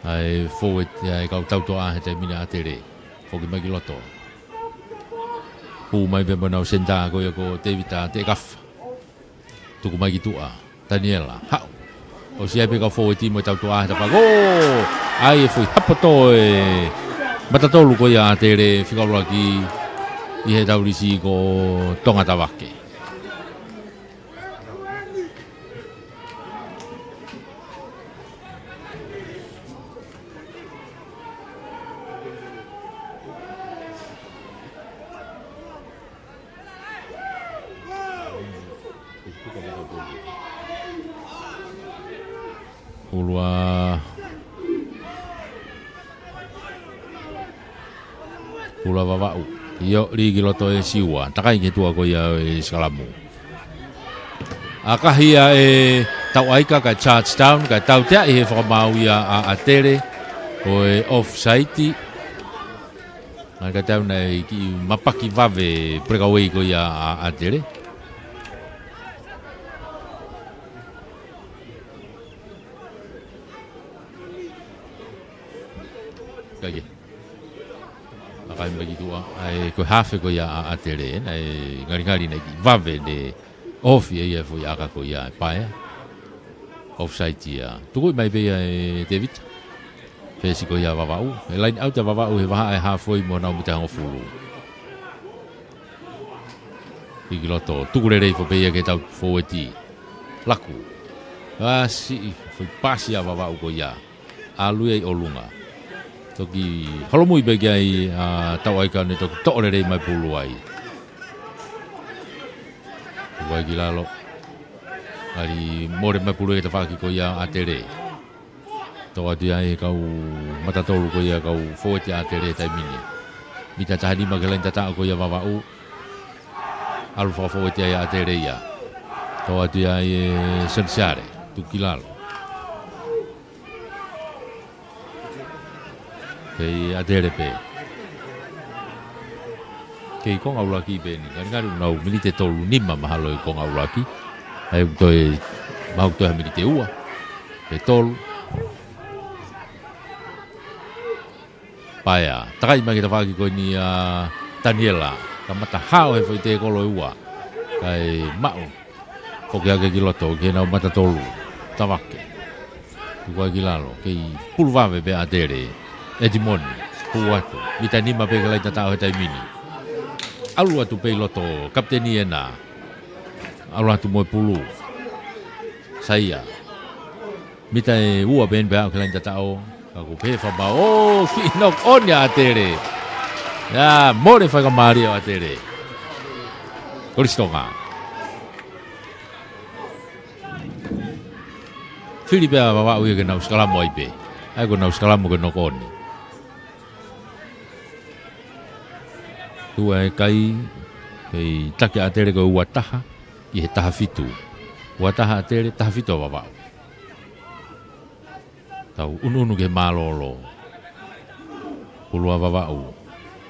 ʻAi fōueti ʻa e kau tautoʻa he taimi ni ʻa ʻAtele. Foki mai ki loto. Hū mai pē mo ʻenau senitā ko ia ko Tēvita Teʻekafa. Tuku mai ki tuʻa. Taniela. Haʻu. ʻOsi ʻai pē kau fōueti mo e tautoʻa he tafaʻaki. ʻOi! ʻAi e foʻi hapo tō e mata tolu ko ia ʻa ʻAtele fika ʻuluaki ʻi he taulisi ko Tonga Tavake. Pulu ʻa Pulu ʻa Vavaʻu. ʻIo, lī ki loto ʻe Siua. Takai ki he tuʻa ko ia ʻe Sikalamu. ʻAkahi ia ʻe Tauʻaika kae touchdown, kae tauteaʻi he fakamaau ia ʻa ʻAtele. Ko e offside. Ngali ka tau naʻe kiʻi mapaki vave breakaway ko ia ʻa ʻAtele. Kae ke. ʻAkahi mai ki tuʻa, ʻai ko e hafe ko ia ʻa ʻAtele, naʻe ngalingali naʻe kiʻi vave ne ofi ʻe ia e foʻi ʻaka ko ia ʻe Paea. Offside ia. Tukuʻi mai pē ia ʻe Tēvita. Fesi ko ia Vavaʻu. ʻE laini ʻauti ʻa Vavaʻu he vahaʻa ʻe hafoi mo ʻenau mita hongofulu. Lī ki loto. Tuku lelei foki pē ia ki he tau fōueti. Laku. ʻA, siʻi foʻi pasi ʻa Vavaʻu ko ia. ʻAlu ia ʻi ʻolunga. Toki holomui pē ki ai ʻa Tauʻaika ne toki toʻo lelei mai pulu ai. Tuku ai ki lalo. Ngali mole mai pulu ʻi he tafaʻaki ko ia ʻa ʻAtele. Toʻo atu ia ʻe he kau mata tolu ko ia kau fōueti ʻa ʻAtele he taimi ni. Mita taha nima ki he laini tataʻo ko ia Vavaʻu. ʻAlu fakafōueti ai ʻa ʻAtele ia. Toʻo atu ia ʻe Sonisiale. Tuku ki lalo. Kei ʻAtele pē. Kei konga ʻuluaki pē eni. Ngalingali ʻoku nau miniti ʻe tolu nima mahalo ʻi konga ʻuluaki. ʻAi ʻoku toe, mahalo ʻoku toe ha miniti ʻe ua. Pe tolu. Paea. Takai mai ki he tafaʻaki ko eni ʻa Taniela. Kamata hao he foʻi tēkolo ʻe ua. Kae maʻu. Foki hake ki loto, ki heʻenau mata tolu. Tavake. Tuku ai ki lalo, kei pulu vave pē ʻa ʻAtele. ʻEtimoni. Hū atu. Mita nima pē ki he laini tataʻo he taimi ni. ʻAlu atu pē ʻi loto, kapiteni ena. ʻAlu atu mo e pulu. Saia. Mita ʻe ua pē eni pea aʻu ki he laini tataʻo. Ka ko e pehē fakamaau. ʻO, kiʻi knock on ia ʻa ʻAtele. ʻIa, mole fai ka mālie ʻa ʻAtele. Kolisi Tonga. Fili pē ʻa Vavaʻu ia ke nau sikalamu ai pē. ʻA ia ko ʻenau sikalamu ko e knock on. Tuʻu e kai, kei taki ʻa ʻAtele ko e ua taha, ki he taha fitu. Ua taha ʻAtele, taha fitu ʻa Vavaʻu. Tau ʻunuʻunu ki he mālōlō. Pulu ʻa Vavaʻu.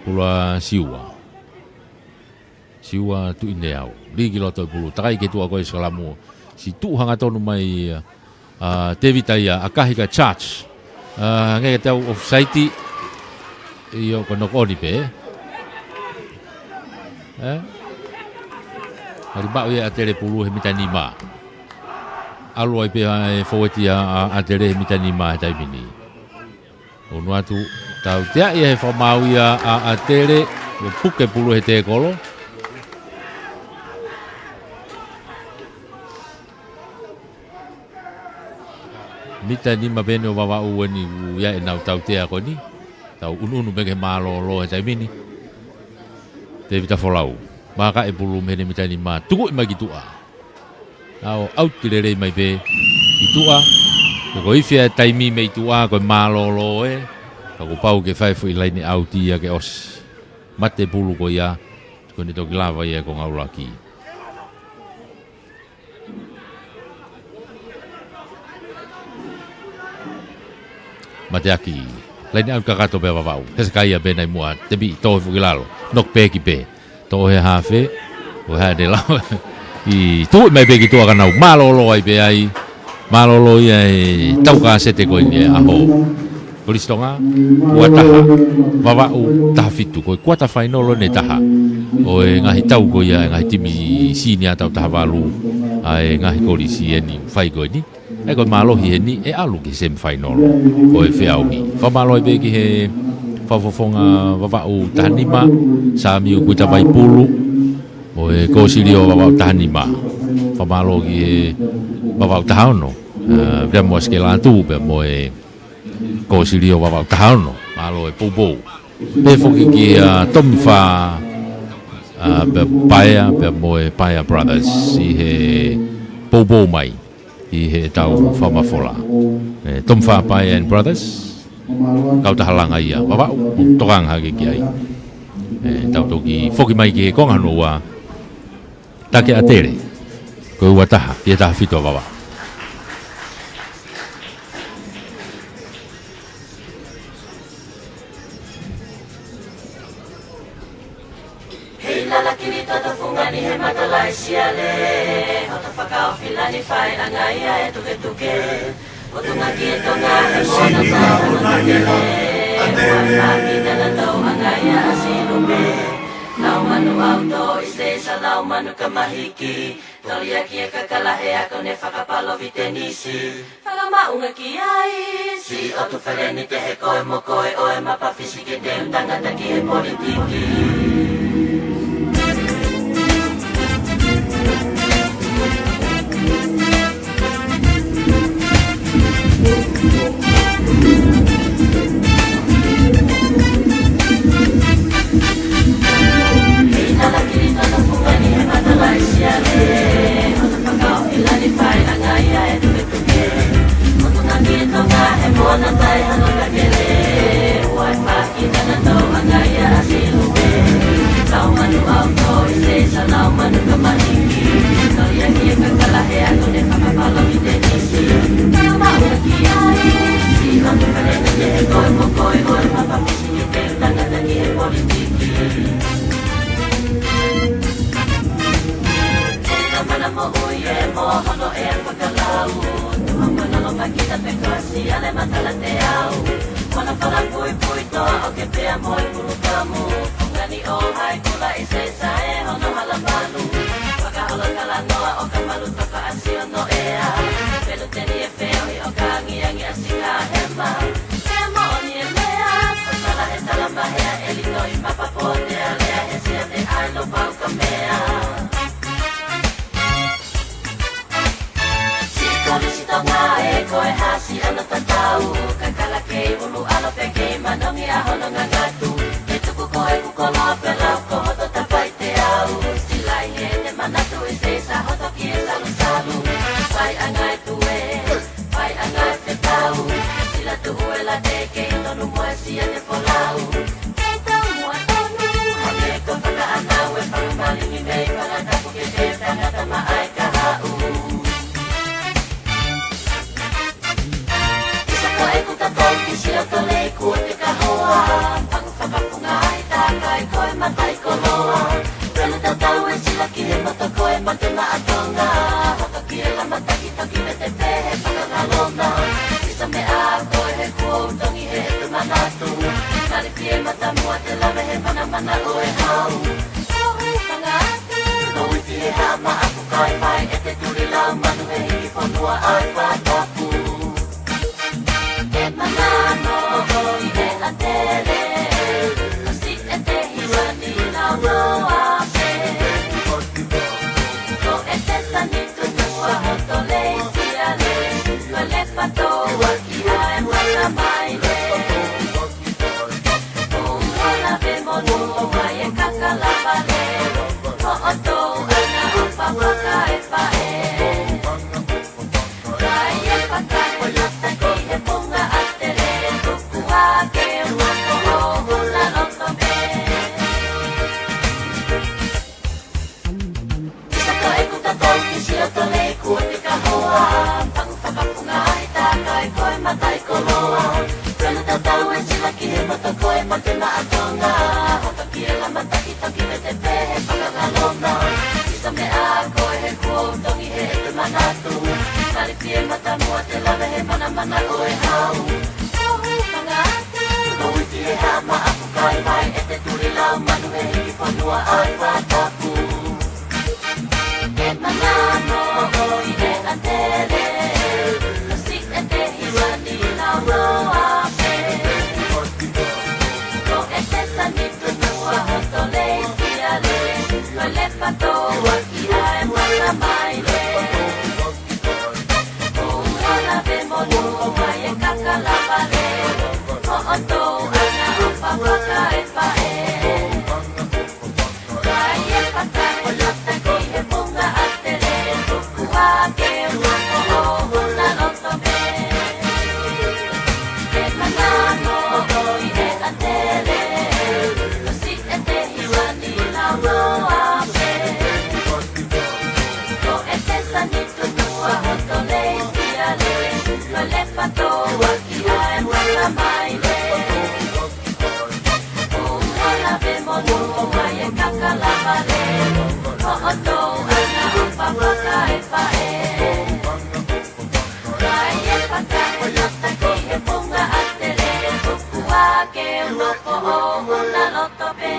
Pulu ʻa Siua. Siua Tuʻineau. Lī ki loto e pulu. Takai ki tuʻa ko e sikalamu. Siʻi tuʻu hangatonu mai, ʻa Tēvita ia, ʻakahi ka charge. ʻA, hangē ka tau offside. ʻIo, ko e knock on pē. ʻE? Hali maʻu ia ʻAtele pulu he mita nima. ʻAlu ai pē ʻa e fōueti ʻa, ʻa ʻAtele he mita nima he taimi ni. ʻUnu atu, tautea ia he fakamaau ia ʻa, ʻa ʻAtele, ʻo puke pulu he tēkolo. Mita nima pē eni ʻo Vavaʻu eni ʻoku ʻi ai ʻenau tautea ko eni. Tau ʻunuʻunu pē ki he mālōlō he taimi ni. Tēvita Folau. Maka e pulu mei he mita nima. Tukuʻi mai ki tuʻa. ʻAo, ʻauti lelei mai pē ki tuʻa. Ko e ifi ʻa e taimi mei tuʻa, ko e mālōlō ē. Ka kuo pau ke fai foʻi laine ʻauti ia ke ʻosi. Mate pulu ko ia, ko ʻene toki lava ia ko ngaulaki. Mateaki. Laine ʻauti kakato pē ʻa Vavaʻu. Hesekaia pē nai muʻa, tepi tō he fuʻu ki lalo. Knock back pē. Tō he hafe. ʻO hea ne lau. ʻI tuʻu mai pē ki tuʻa ka nau mālōlō ai pē ai. Mālōlō ia e tau kasete ko eni ʻa ho. Kolisi Tonga, ua taha, Vavaʻu taha fitu, ko e quarter final ʻo e taha. ʻO e ngaahi tau ko ia, e ngaahi timi senior tau taha valu, ʻa e ngaahi kolisi eni fai ko eni. ʻA ia ko e mālohi heni, ʻe ʻalu ki he semi final ʻo e feʻauhi. Fakamālō pē ki he fakafofonga Vavaʻu taha nima, Samiu Kuitavaipulu, mo e kōsilio Vavaʻu taha nima. Fakamālō ki he Vavaʻu taha ono, ʻa, Viliami Uasikela Atu, pea mo e kōsilio Vavaʻu taha ono, mālō e poupou. Pea foki ki, ʻa, Tomifa, ʻa, pea Paea, pea mo e Paea Brothers, ʻi he poupou mai, ʻi he tau fakamafola. ʻE, Tomifa Paea and Brothers, kautaha langa ia, Vavaʻu, tokanga hake ki ai. ʻE, tau toki foki mai ki he konga hono ua, Taki ʻAtele, ko e ua taha, ki he taha fitu ʻa Vavaʻu. Hei lala kili toto fungani he matalaʻi siale, hoto fakaofilani fai ʻanga ia e tuketuke. Utunga ki he Tonga he mona tau ʻAtele, ua taki nana tau ʻanga ia ʻa Silupe. Lau manu ʻauto ʻi se sa lau manu ka mahiki. Toli ʻaki e kakala he ako ne fakapalovitenisi. Fakamaʻunga ki ai, siʻi ʻotu feleni te he koe mo koe ʻo e mapa fisike te u tangata ki he politiki. Siʻi Kolisi Tonga ē, ko e hasi ʻana tatau, kakala kei ʻulu ʻalo pē kei manongi ʻa hono ngangatu. Ke tuku ko e kukolo pē lau ko hoto tapai te au, silai he te manatu ʻi se sa hoto ki e salusalu. Fai ʻanga e tue, fai Mo e siʻi ʻene folau. Ke tau muʻa tonu, hangē ko Fakaʻanau ʻe fanga malingi mei Fangatapu ke te tangata maʻa e kahaʻu. ʻIsa ko ʻeku tatau ki Siotolei kuo te kahoa. Pangu fakafunga ai takai ko e mataʻikoloa. Pelu tatau e sila ki he mata ko e mate maʻa Tonga. Hoko ki e lama takitaki me te pehē Fakaʻanau na. ʻIsa meʻa ko e he kuo u tongi he ʻeku manatu. Mali ki e mata muʻa te lave he manamana ʻo e hau. Ko e hanga atu. Ko e fihi he hama aku kai mai ʻete tuli lau manu he hiki fonua ai Fatapu. Ke manamo ʻi he ʻatele. Ko siʻete hiva ni lau noa pē. Ko ʻete sani tutua ho tole siale. Ko Lepato ʻaki ʻa e mata mai le. Ko ʻoua lave mo nua e kaka lava le. Ko ʻotou ʻana ʻo papaka e faʻē. Kai e paka e mata ki he punga ʻatele. Tuku ake ua ko ʻo hona loto pē. ʻIsa ko ʻeku tatau ki Siotolei kuo te kahoa. Pangu fakafunga ai takai ko e mataʻikoloa. Pelu tatau e sila ki he mata ko e mate maʻa Tonga. Hoko ki e lama takitaki me te pehē Fakaʻanau na. ʻIsa meʻa ko e he kuo u tongi he ʻeku manatu. Mali ki e mata muʻa te lave he manamana ʻo e hau. Ko e hanga atu. Ko e fihi he hama aku kai mai ʻete tuli lau manu he hiki fonua ai Fatapu. Ke manamo ʻi he ʻatele. Ko siʻete hiva ni lau noa pē. Ko ʻete sani tutua ho tole siale. Ko Lepato ʻaki ʻa e mata mai le. Ko ʻoua lave mo nua e kaka lava le. Ko ʻotou ʻana ʻo papaka e faʻē. Kai e paka e mata ki he punga ʻatele. Tuku ake ua ko ʻo hona loto pē. Ke manamo ʻi he ʻatele. Ko siʻete hiva ni lau noa pē. Ko ʻete sani tutua ho tole siale. Ko Lepato ʻaki ʻa e mata mai le. Ko ʻoua lave mo nua e kaka lava le. Ko ʻotou ʻana ʻo papaka e faʻē. Kai e paka e mata ki he punga ʻatele. Tuku ake ua ko ʻo hona loto pē.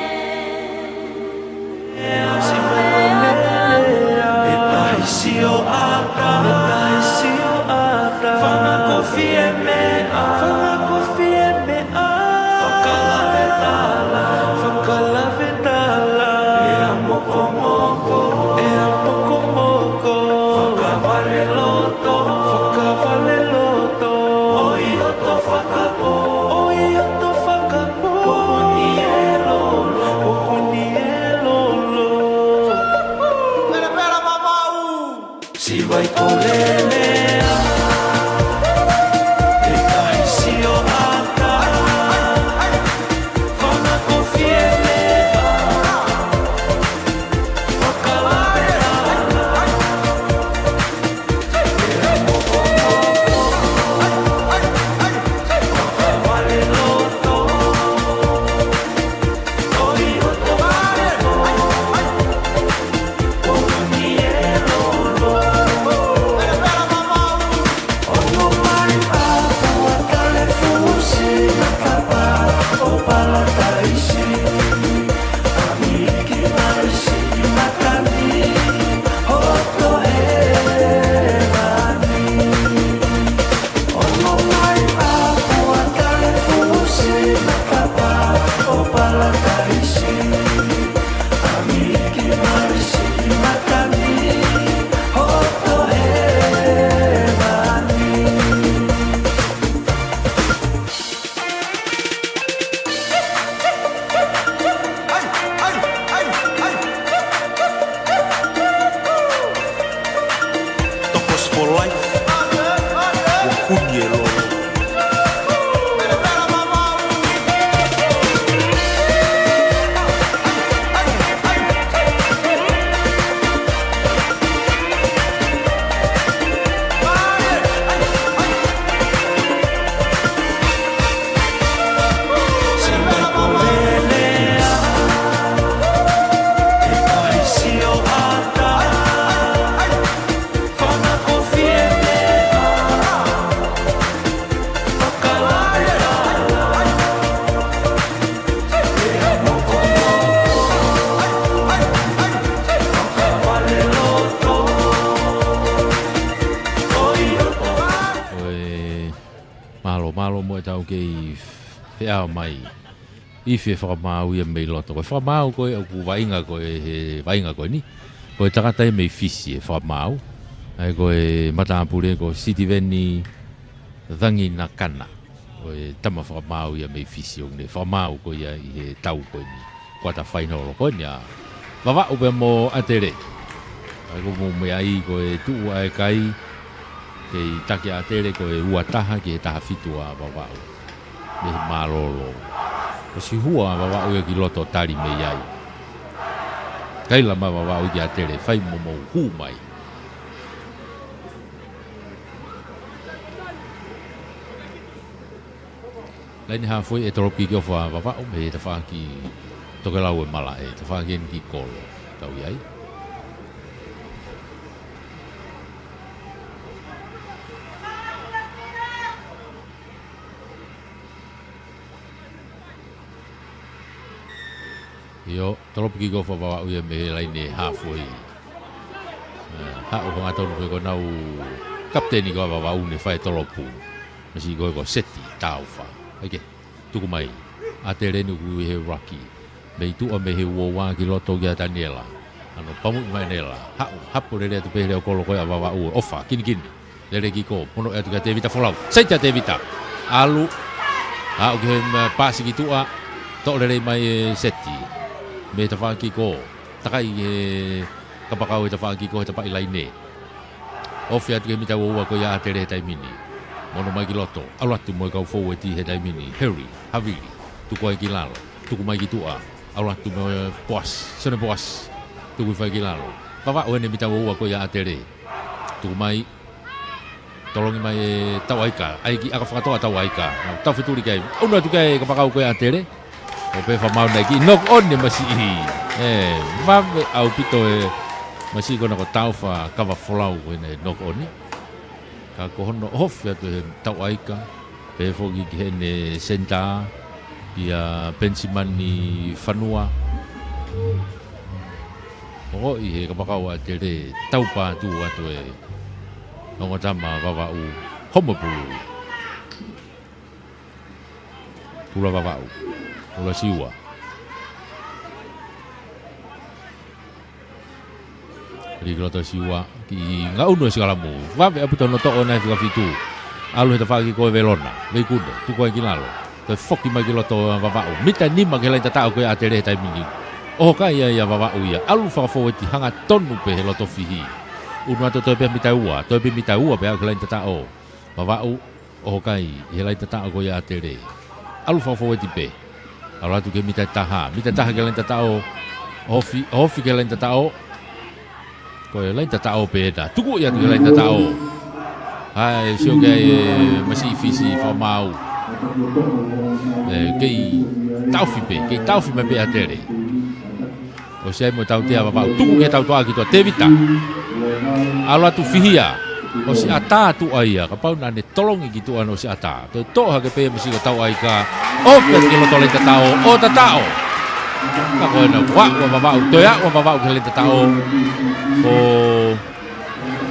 ʻE tahi sio ʻaka, ʻe tahi sio ʻaka. Fanga kofi e meʻa, fanga kofi e meʻa. Fakalave tala, fakalave tala. ʻEa mokomoko, ʻea mokomoko. Fakavale loto, fakavale loto. ʻOi hoto fakapō, ʻoi hoto fakapō. Poʻoni e lolo, poʻoni e lolo. Pela, pela, mamau. Sivai kolelea. Mālō, mālō mo ʻetau kei feʻao mai. Ifi e fakamaau ia mei loto. Ko e fakamaau ko ē ʻoku vaʻinga ko ē he vaʻinga ko eni. Ko e tangata ia mei Fisi e fakamaau. ʻA ia ko e matāpule ko Sitiveni Vanginakana. Ko e tama fakamaau ia mei Fisi ʻoku ne fakamaau ko ia ʻi he tau ko eni. Kuata fainolo ko eni ʻa Vavaʻu pea mo ʻAtele. ʻA ia ko e meʻa ia ko e tuʻu ʻa e kai. Kei taki ʻa ʻAtele ko e ua taha ki he taha fitu ʻa Vavaʻu. Mei he mālōlō. ʻOsi hua ʻa Vavaʻu ia ki loto tali mei ai. Kaila mai ʻa Vavaʻu kia ʻAtele, fai mo mou hū mai. Laine hāfoi ʻe tolopu kikofu ʻa Vavaʻu mei he tafaʻaki tokelau e malaʻe, tafaʻaki eni ki kolo. Tau ʻi ai. ʻIo, tolopu kikofu ʻa Vavaʻu ia mei he laine hāfoi. ʻE, haʻu hangatonu ko ē ko ʻenau kapiteni ko ē ʻa Vavaʻu ne fai tolopu. Masiʻi ko ē ko Seti Taufa. ʻAi ke, tuku mai. ʻAtele eni ʻoku ʻi he ruck. Mei tuʻa mei he uoua ki loto kia Taniela. ʻAno pamuʻi mai Nela. Haʻu, hapo lele atu pē he leʻo kolo ko ē ʻa Vavaʻu. ʻOfa, kinikini. Lele ki kō, mono atu kia Tevita Folau. Seti ʻa Tevita. ʻAlu. Haʻu ki he, mm, paasi ki tuʻa. Toʻo lelei mai ʻe Seti. Mei tafaʻaki kō. Takai ki he kapakau ʻe tafaʻaki kō he tapaʻi laine. Ofi atu ki he mita uoua ko ia ʻAtele he taimi ni. Mono mai ki loto. ʻAlu atu mo e kau foueti he taimi ni. Harry, Havili. Tuku ai ki lalo. Tuku mai ki tuʻa. ʻAlu atu mo e Poasi. Sione Poasi. Tuku hifo ai ki lalo. Vavaʻu eni mita uoua ko ia ʻAtele. Tuku mai. Tolongi mai ʻe Tauʻaika. ʻAi ki ʻaka fakatoa Tauʻaika. Tau fetuli kai. ʻUnu atu kai kapakau ko ē ʻAtele. ʻO pē fakamaau naʻe kiʻi knock on ʻe masiʻi. ʻE, vave ʻaupito ʻe masiʻi ko ena ko Taufa Kavafolau ko ena ʻe knock on. Ka ko hono ofi atu ʻe Tauʻaika. Pehē foki ki heʻene senitā, kia Penisimani Fanua. ʻOku ʻi he kapakau ʻAtele, tau pātū atu ʻe ongo tama Vavaʻu, homo pulu. Pula Vavaʻu, pula Siua. Liki loto Siua, kiʻi ngaʻunu ʻe Sikalamu. Vave ʻaupito hono toʻo ʻena ʻi he fika fitu. ʻAlu he tafaʻaki ko ē Velona. Veikune, tuku ai ki lalo. Toe foki mai ki loto Vavaʻu. Mita nima ki he laine tataʻo ko ē ʻAtele he taimi ni. ʻOho kai ia ʻa Vavaʻu ia. ʻAlu fakafoueti hangatonu pē he loto fihi. ʻUnu atu toe pē mita ua. Toe pē mita ua pē aʻu ki he laine tataʻo. Vavaʻu ʻoho kai, ʻi he laine tataʻo ko ia ʻAtele. ʻAlu fakafoueti pē. ʻAlu atu ki he mita taha. Mita taha ki he laine tataʻo. Ofi, ofi ki he laine tataʻo. Ko e laine tataʻo pē ena. Tuku ia atu ki he laine tataʻo. Hai, sio ki ai ʻe masiʻi Fisi fakamaau. ʻE, kei taʻofi pē, kei taʻofi mai pē ʻAtele. ʻOsi ʻai mo e tautea Vavaʻu. Tuku ki he tautea ki tuʻa Tevita. ʻAlu atu fihia. ʻOsi ʻatā tuʻa ia. Kapau naʻa ne tolongi ki tuʻa naʻe ʻosi ʻatā. Toe toʻo hake pē masiʻi ko Tauʻaika. Ofi atu ki loto laine tataʻo. ʻO tataʻo. Ka ko ena ʻoku aʻu ʻa Vavaʻu. Toe aʻu ʻa Vavaʻu ki he laine tataʻo. Ko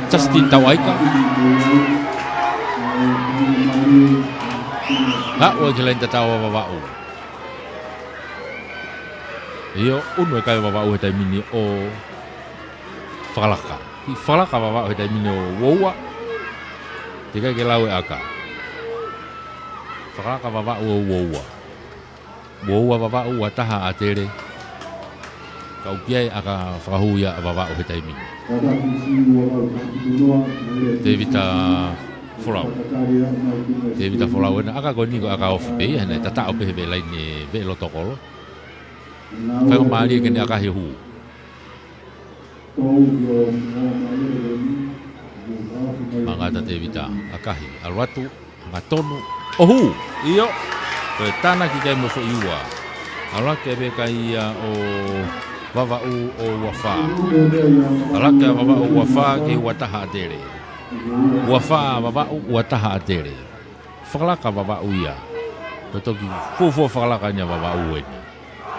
Justin Tauʻaika. Aʻu ki he laine tataʻo ʻa Vavaʻu. ʻIo, ʻunu e kai ʻo Vavaʻu he taimi ni ʻo fakalaka. Kiʻi fakalaka Vavaʻu he taimi ni ʻo uoua. Teʻeki ai ke lau e ʻaka. Fakalaka Vavaʻu ʻo uoua. Uoua Vavaʻu, ua taha ʻAtele. Ka ʻoku ʻi ai e ʻaka fakahū ia ʻa Vavaʻu he taimi ni. Tevita Folau. Tevita Folau ena, ʻaka ko eni ko e ʻaka ofi pē ia, he naʻe tataʻo pē he veʻe laine, veʻe loto kolo. Faingamālie ke ne ʻakahi hū. Mangata Tevita, ʻakahi, ʻalu atu, hangatonu, ʻo hū, ʻio, ko e tānaki kai mo e foʻi ua. ʻAlu hake pē kai ia ʻo Vavaʻu ʻo ua fā. ʻAlu hake ʻa Vavaʻu ua fā ki he ua taha ʻAtele. Ua fā Vavaʻu, ua taha ʻAtele. Fakalaka Vavaʻu ia. Ko e toki fuofua fakalaka eni ʻa Vavaʻu eni.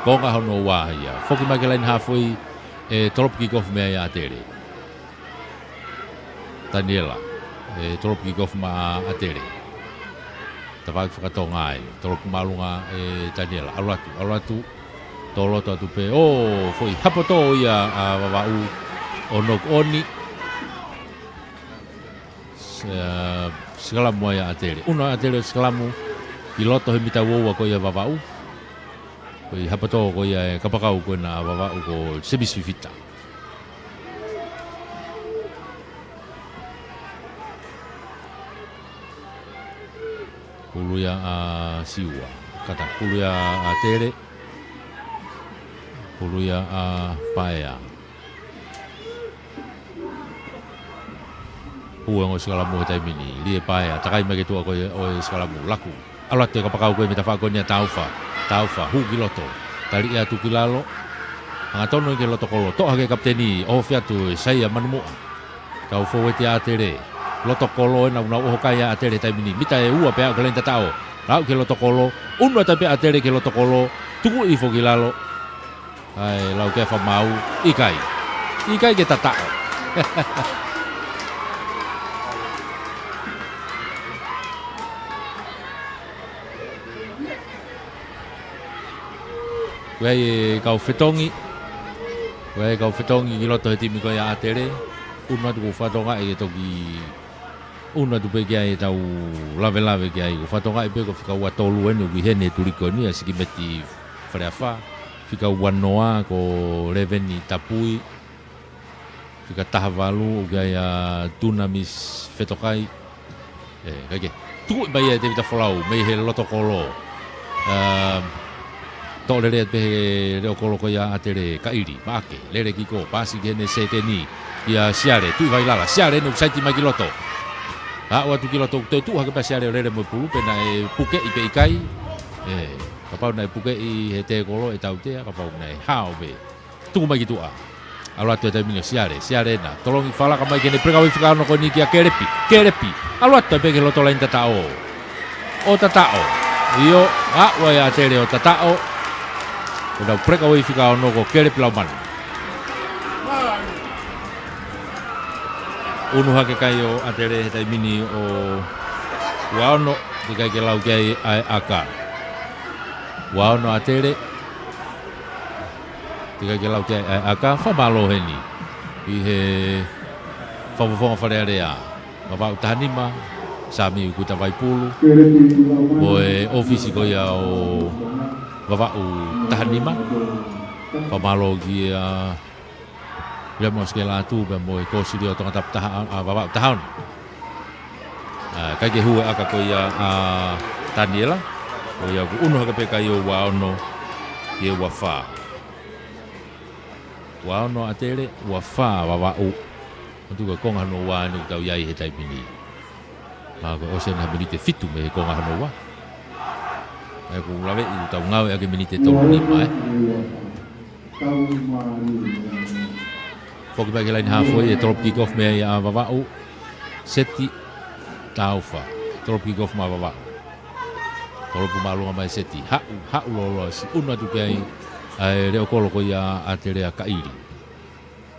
Konga hono ua ia. Foki mai ki he laine hāfoi, ʻe tolopu kikofu mei ai ʻa ʻAtele. Taniela, ʻe tolopu kikofu mai ʻa ʻAtele. Tafaʻaki fakatonga ai. Tolopu māʻolunga ʻe Taniela. ʻAlu atu, ʻalu atu. Tō loto atu pē. ʻO, foʻi hapo tō ia ʻa Vavaʻu. ʻO knock on. S-, ē, sikalamu ai ʻa ʻAtele. ʻUnu ʻa ʻAtele ʻo sikalamu ki loto he mita ua ua ko ia ʻa Vavaʻu. Ko e hapo tō ko ia ʻa e kapakau ko ena ʻa Vavaʻu ko Semisi Fifita. Pulu ia ʻa Siua. Kata pulu ia ʻa ʻAtele. Pulu ia ʻa Paea. Hū e ongo sikalamu he taimi ni. Lie Paea, takai mai ki tuʻa ko e, ʻo e sikalamu. Laku. ʻAlu atu e kapakau ko e mita fā ko eni ʻa Taufa. Taufa, hū ki loto. Tali ia atu ki lalo. Hangatonu ki loto kolo. Toʻo hake kapiteni, ʻohofi atu ʻe Saia Manumuʻa. Kau fōueti ʻa ʻAtele. Loto kolo ena ʻoku nau ʻoho kai ʻa ʻAtele he taimi ni. Mita ʻe ua pē aʻu ki he laine tataʻo. Aʻu ki loto kolo. ʻUnu atu pē ʻa ʻAtele ki loto kolo. Tuku hifo ki lalo. ʻAi, lau ke fakamaau, ʻikai. ʻIkai ke tataʻo. Ko e ʻai e kau fetongi. Ko e ʻai e kau fetongi ki loto he timi ko ia ʻa ʻAtele. ʻUnu atu ko e fakatonga ʻe toki ʻUnu atu pē ki ai ʻetau lavelave ki ai. Ko e fakatonga ʻi pē ko e fika ua tolu eni ʻoku ʻi heni he tuliki ko eni ʻa Sikimeti Faleafa. Fika ua noa ko Leveni Tapui. Fika taha valu ʻoku ʻi ai ʻa Tuna Miss Fetokai. Ē, kae kehe. Tuku mai ʻe Tevita Folau, mei he loto kolo. Ā, toʻo lele pē he leʻo kolo ko ia ʻa ʻAtele, Kaʻili, Maʻake, lele kiko, pasi ki heʻene sekeni, ʻia Siale, tuʻi vailala, Siale ʻene ʻū saiti mai ki loto. Aʻu atu ki loto, toe tuʻu hake pē ʻa Siale ʻo lele mo e pulu, pe naʻe pukeʻi pe ʻikai. Ē, kapau naʻe pukeʻi he tēkolo ʻe tautea, kapau naʻe hao pē. Tuku mai ki tuʻa. ʻAlu atu he taimi ni ʻo Siale, Siale ena. Tolongi falaka mai ki heʻene breakaway fika ono ko eni kia Kelepi. Kelepi. ʻAlu atu pē ki he loto laine tataʻo. ʻO tataʻo. ʻIo, aʻu ai ʻa ʻAtele ʻo tataʻo. Ko ʻenau breakaway fika ono ko Kelepi Laumanu. ʻUnu hake kai ʻo ʻAtele he taimi ni ʻo ua ono, teʻeki ai ke lau ki ai ʻa e ʻaka. Ua ono ʻAtele. Teʻeki ai ke lau ki ai ʻa e ʻaka, fakamālō heni. ʻI he fakafofonga Fale Alea. Vavaʻu taha nima, Sami Ukuita Vaipulu. Mo e ʻōfisi ko ia ʻo Vavaʻu taha nima. Fakamālō kia Ia mo Sikela atu, pea mo e kōsilio Tongatapu taha, ʻa, Vavaʻu taha ono. Ā, ʻikai ke hū e ʻaka ko ia ʻa Taniela. Ko ia ʻoku ʻunu hake pē kai ʻo ua ono, ki he ua fā. Ua ono ʻAtele, ua fā Vavaʻu. ʻOku tuku e konga hono ua ʻeni ʻoku tau ʻi ai he taimi ni. Mahalo kuo ʻosi ʻeni ha miniti ʻe fitu mei he konga hono ua. ʻA ia ʻoku ou laveʻi ʻoku tau ngāueʻaki e miniti ʻe tolu nima, ē. Foki mai ki he laine haafe, ʻe tolopu kick off mei ai ʻa Vavaʻu. Seti, Taufa. Tolopu kick off maʻa Vavaʻu. Tolopu māʻolunga mai Seti. Haʻu, haʻu lōloa siʻi ʻunu atu ki ai ʻa e leʻo kolo ko ia ʻa ʻAtele, ʻa Kaʻili.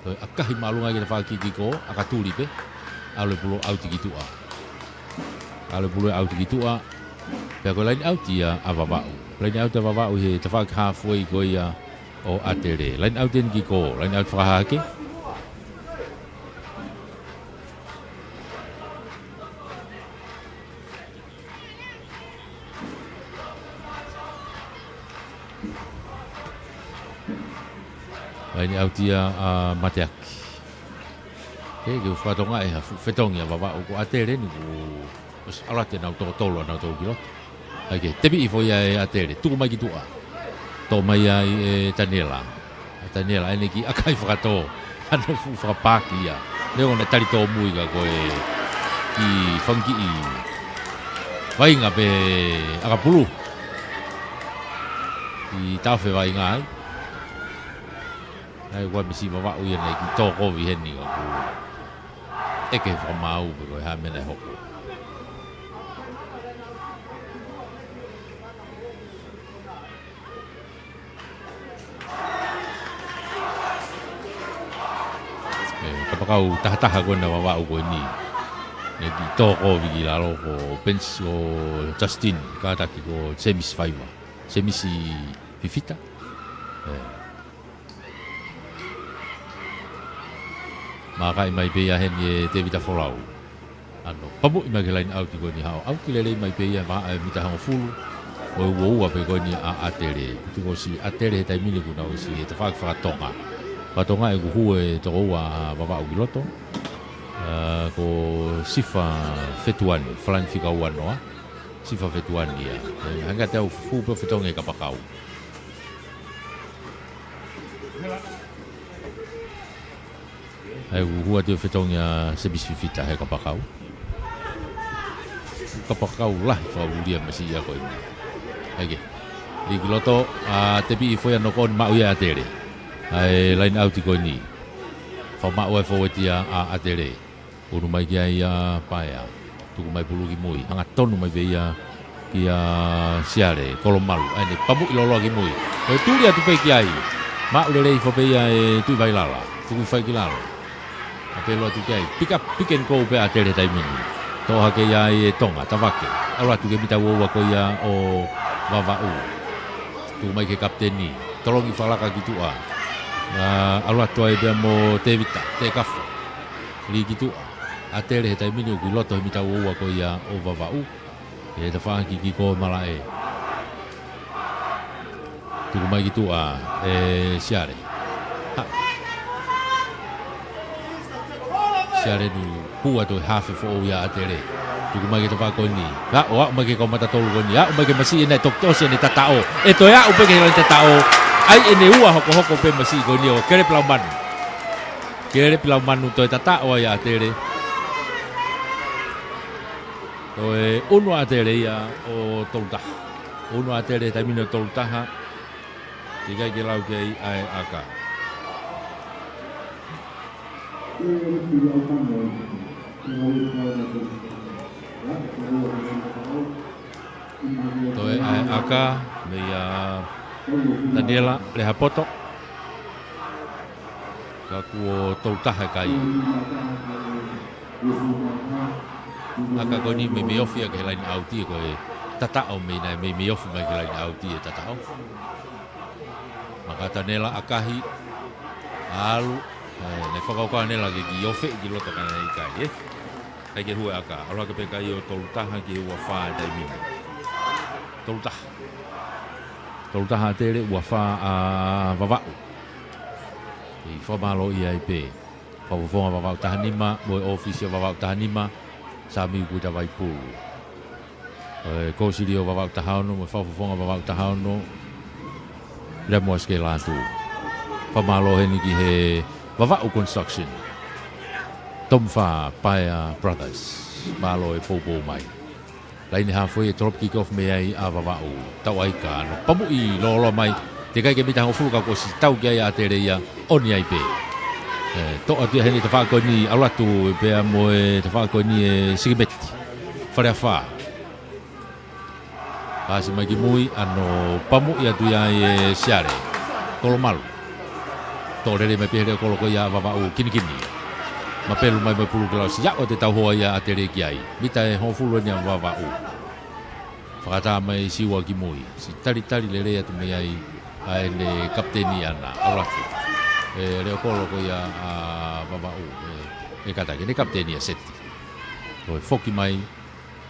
Toe ʻakahi māʻolunga ki he tafaʻaki kiko, ʻakatuli pē. ʻAlu e pulu ʻauti ki tuʻa. ʻAlu e pulu ʻauti ki tuʻa. Pea ko e laine ʻauti ia ʻa Vavaʻu. Laine ʻauti ʻa Vavaʻu he tafaʻaki haafe ko ia ʻo ʻAtele. Laine ʻauti ʻeni kiko, laine ʻauti fakahahake. Laine ʻauti ia ʻa Mateaki. Ke, ke u fakatonga ʻe ha fuʻu fetongi ʻa Vavaʻu ko ʻAtele ʻeni kuo ʻosi ʻalu atu ʻenau toko tolu ʻa nautolu ki loto. ʻAi ke, tepi hifo ia ʻe ʻAtele, tuku mai ki tuʻa. Toʻo mai ai ʻe Taniela. ʻA Taniela, ʻene kiʻi ʻakai fakatō. Hano fuʻu fakapaaki ia. Neongo naʻe tali tōmui ka ko e kiʻi fanga kiʻi vainga pē ʻakapulu. ʻI taofe vainga ai. ʻAi ua misi Vavaʻu ia naʻe kiʻi tō kovi heni ka kuo ʻeke fakamaau pe ko e hā e meʻa naʻe hoko. ʻE, kapakau tahataha ko ena ʻa Vavaʻu ko eni. ʻEiki tō kovi ki lalo ko Pence, ko Justin, kātaki ko Semisi Faiva. Semisi Fifita. ʻE. Mākai mai pē ia heni ʻe Tevita Folau. ʻAno, pamuʻi mai ki he laine ʻauti ko eni hao. ʻAuti lelei mai pē ia vahaʻa ʻe mita hongofulu. Ko e uaua pē ko eni ʻa ʻAtele. Kuo ʻosi ʻAtele he taimi ni kuo nau ʻosi he tafaʻaki fakatonga. Fakatonga ʻeku hū ʻe toko ua ʻa Vavaʻu ki loto. ʻA, ko Sifa Fetuani, Falani fika ua noa. Sifa Fetuani ia. ʻE, hangē te u fuʻu pē fetongi ʻe Kapakau. ʻAi, ʻoku hū atu e fetongi ʻa Semisi Fifita he Kapakau. Kapakau lahi fakaʻulia masiʻi ia ko eni. ʻAi ke. Lī ki loto, ʻa, tepi ʻi foʻi ʻa noko ni maʻu ia ʻe ʻAtele. ʻAi, laine ʻauti ko eni. Fakamaʻu ʻa e fōueti ʻa ʻAtele. Unu mai ki ai ʻa Paea. Tuku mai pulu ki mui. Hangatonu mai pē ia kia Siale. Kolomalu. ʻAi ne pamuʻi loloa ki mui. ʻE tuli atu pē ki ai. Maʻu lelei hifo pē ia ʻe Tuʻivailala. Tuku hifo ai ki lalo. ʻApē loa atu ki ai. Pick up, pick and go pē ʻa ʻAtele taimi ni. Toʻo hake ia ʻe Tonga, Tavake. ʻAlu atu ki he mita uaua ko ia ʻo Vavaʻu. Tuku mai ki he kapiteni. Tolongi fakalaka ki tuʻa. ʻA, ʻalu atu ai pea mo Tevita, Tekafa. Lī ki tuʻa. ʻAtele he taimi ni ʻoku ʻi loto he mita uaua ko ia ʻo Vavaʻu. He tafaʻaki ki ko malaʻe. Tuku mai ki tuʻa ʻe Siale. Ha. Siale nu hū atu e hafe foʻou ia ʻAtele. Tuku mai ki he tafaʻaki ko eni. Aʻu, aʻu mai ki he kau mata tolu ko eni. Aʻu mai ki he masiʻi ʻe naʻe toki tosi ʻene tataʻo. ʻE toe aʻu pē ki he laine tataʻo. ʻAi ʻene ua hokohoko pē masiʻi ko eni ʻo Kelepi Laumanu. Kelepi Laumanu toe tataʻo ai ʻAtele. Toe unu ʻAtele ia ʻo tolu taha. Unu ʻAtele taimi ni ʻo tolu taha. Teʻeki ai ke lau ki ai ʻa e ʻaka. Toe ʻa e ʻaka, meia Taniela Lehapoto. Ka kuo tolu taha e kai. ʻAka ko eni meimei ofi ia ki he laine ʻauti ko e tataʻo mei naʻe meimei ofi mai ki he laine ʻauti e tataʻo. Maka Taniela ʻakahi. ʻAlu. ʻE, naʻe fakakaukau ʻa Nela ke kiʻi ofi ki loto ka naʻe ʻikai, ē. ʻAi ke hū e ʻaka. ʻAlu hake pē kai ʻo tolu taha ki he ua fā e taimi ni. Tolu taha. Tolu taha ʻAtele, ua fā ʻa Vavaʻu. ʻI fakamālō ia ai pē. Fakafofonga Vavaʻu taha nima, mo e ʻōfisi ʻa Vavaʻu taha nima, Sami Kuta Vaipulu. ʻE, kōsilio Vavaʻu taha ono, mo e fakafofonga Vavaʻu taha ono, Lemuasi Kelatu. Fakamālō heni ki he Vavaʻu Construction. Tom Fa Paea Brothers. Mālō e poupou mai. Laine hafoi e tolopu kick off mei ai ʻa Vavaʻu. Tauʻaika ʻano pamuʻi lōloa mai. Teʻeki ai ke mita hongofulu ka kuo ʻosi tau ki ai ʻa ʻAtele ia ʻo ʻikai pē. ʻE, toʻo atu ia heni tafaʻaki ko eni ʻalu atu pea mo e tafaʻaki ko eni ʻe Sikimeti. Faleafa. Pasi mai ki mui ʻano pamuʻi atu ia ʻe Siale. Kolomalu. Toʻo lelei mai pē he leʻo kolo ko ia ʻa Vavaʻu kinikini. Mapelu mai mo e pulu ki lalo siʻi ʻo te tau hoa ia ʻAtele ki ai. Mita ʻe hongofulu eni ʻa Vavaʻu. Fakatā mai Siua ki mui. Siʻi talitali lelei atu mei ai ʻa ʻene kapiteni ʻana. ʻAlu atu. ʻE leʻo kolo ko ia ʻa Vavaʻu. ʻE, ʻe kātaki ʻene kapiteni ʻa Seti. Ko e foki mai.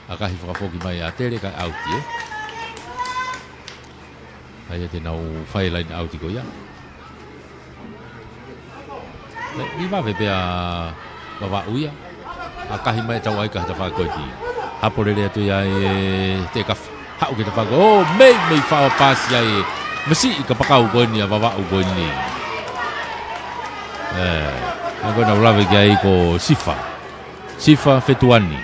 ʻAkahi fakafoki mai ʻa ʻAtele kae ʻauti, ē. ʻAi ia te nau fai laine ʻauti ko ia. Mei, mei vave pē ʻa Vavaʻu ia. ʻAkahi mai tauʻaika he tafaʻaki ko eni. Hapo lelei atu ia ʻe Tekafa. Haʻu ki he tafaʻaki. ʻO, mei, mei fao pasi ai. Masiʻi kapakau ko eni ʻa Vavaʻu ko eni. ʻE, ʻa ko ena ʻoku lave ki ai ko Sifa. Sifa Fetuani.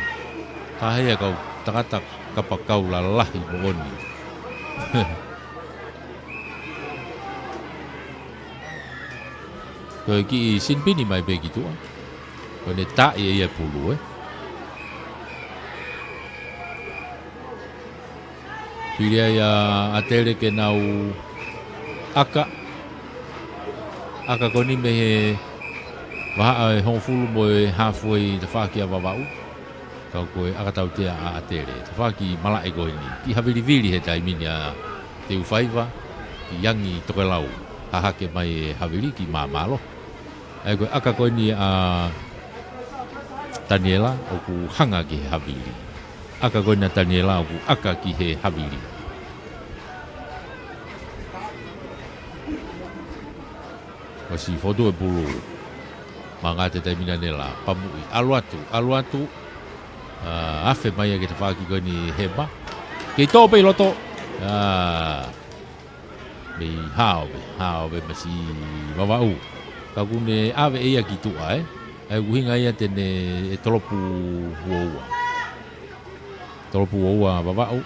Taha ia kau tangata kapakau lalahi moʻoni. Ko e kiʻi sinipini mai pē ki tuʻa. Ko ʻene taʻi ʻe ia pulu, ē. Pili ai ʻa ʻAtele ke nau ʻaka. ʻAka ko eni mei he vahaʻa ʻe hongofulu mo e hafo ʻi tafaʻaki ʻa Vavaʻu. Ka ko e ʻaka tautea ʻa ʻAtele. Tafaʻaki malaʻe ko eni. Kiʻi havilivili he taimi ni ʻa Teufaiva. Kiʻi angi tokelau. Hahake mai e havili kiʻi māmālohi. ʻA ia ko e ʻaka ko eni ʻa Taniela ʻoku hanga ki he havili. ʻAka ko eni ʻa Taniela ʻoku ʻaka ki he havili. ʻOsi fotu e pulu. Mangate taimi ni ʻa Nela, pamuʻi, ʻalu atu, ʻalu atu. ʻĀ, afe mai ia ki he tafaʻaki ko eni Hema. Kei tō pē ʻi loto. ʻĀ, mei hao pē, hao pē masi Vavaʻu. Ka ʻoku ne ʻave ʻe ia ki tuʻa, ē? ʻA ia ʻoku ʻuhinga ia te ne ʻe tolopu uaua. Tolopu uaua Vavaʻu.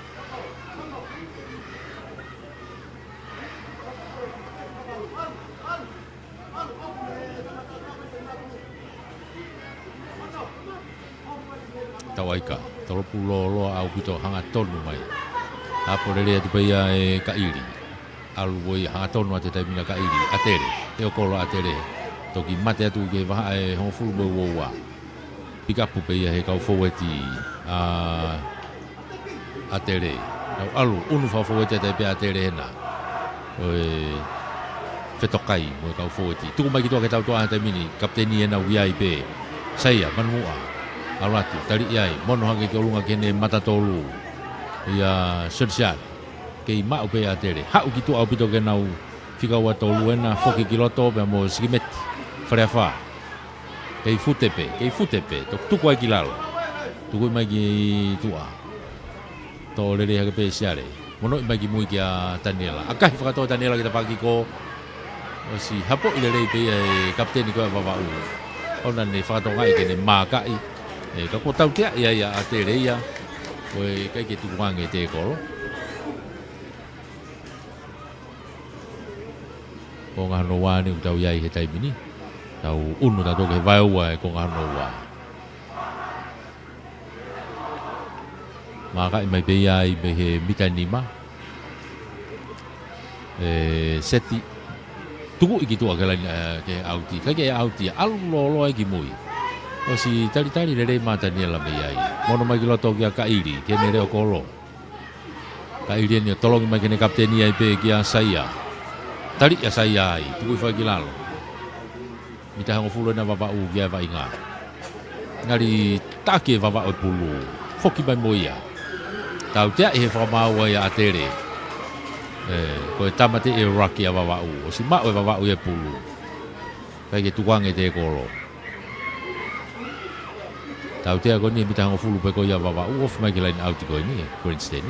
Tauʻaika, tolopu lōloa ʻaupito hangatonu mai. Apo lelei atu pē ia ʻe Kaʻili. ʻAlu ʻo ia hangatonu atu he taimi ni ʻa Kaʻili, ʻAtele, ʻe ʻokolo ʻAtele. Toki mate atu ki he vahaʻa ʻe hongofulu mo e uaua. Pikapu pē ia he kau foueti ʻa ʻAtele. Nau ʻalu, ʻunu fakafoueti ʻa e pē ʻAtele hena. ʻO e fetokai mo e kau foueti. Tuku mai ki tuʻa ki he tautoʻa he taimi ni, kapiteni ena ʻoku ʻi ai pē. Saia, Manumuʻa. ʻAlu atu, tali ʻi ai, mono hake ki ʻolunga ki heʻene mata tolu. ʻIa Sonisiat. Kei maʻu pē ʻAtele. Haʻu ki tuʻa ʻaupito ke nau fika ua tolu ena, foki ki loto pea mo Sikimeti. Faleafa. Kei fute pē, kei fute pē, toki tuku ai ki lalo. Tuku mai ki tuʻa. Tō lelei hake pē Siale. Monoʻi mai ki mui kia Taniela. ʻAkahi fakatō Taniela ki he tafaʻaki ko. ʻOsi hapoʻi lelei pē ia ʻe he kapiteni ko ia Vavaʻu. ʻOna ne fakatokangaʻi ke ne mākaʻi. ʻE, ka kuo tautea ia ʻa ʻAtele ia. Ko e ʻikai ke tukuange e tēkolo. Konga hono ua ni ʻoku tau ʻi ai he taimi ni. Tau ʻunu tautolu ki he vaeua e konga hono ua. Mākaʻi mai pē ia ʻi he mita nima. ʻE, seti. Tukuʻi ki tuʻa ki he laine, ʻe, ki he ʻauti. ʻIkai ke ʻauti, ʻalu lōloa ki mui. ʻOsi talitali lelei mai Taniela mei ai. Mono mai ki loto kia Kaʻili, ki heʻene leʻo kolo. Kaʻili eni ʻo tolongi mai ki heʻene kapiteni ai pē kia Saia. Tali ʻa Saia ai, tuku hifo ai ki lalo. Mita hongofulu ena Vavaʻu kia Vaʻinga. Ngali taki ʻe Vavaʻu e pulu. Foki mai mo ia. Tauteaʻi he fakamaau ʻa ʻAtele. ʻE, ko e tāmateʻi e ruck ʻa Vavaʻu. ʻOsi maʻu ʻe Vavaʻu e pulu. ʻIkai ke tukuange e tēkolo. Tautea ko eni he mita hongofulu pē ko ia Vavaʻu, ofi mai ki he laine ʻauti ko eni, Grandstand.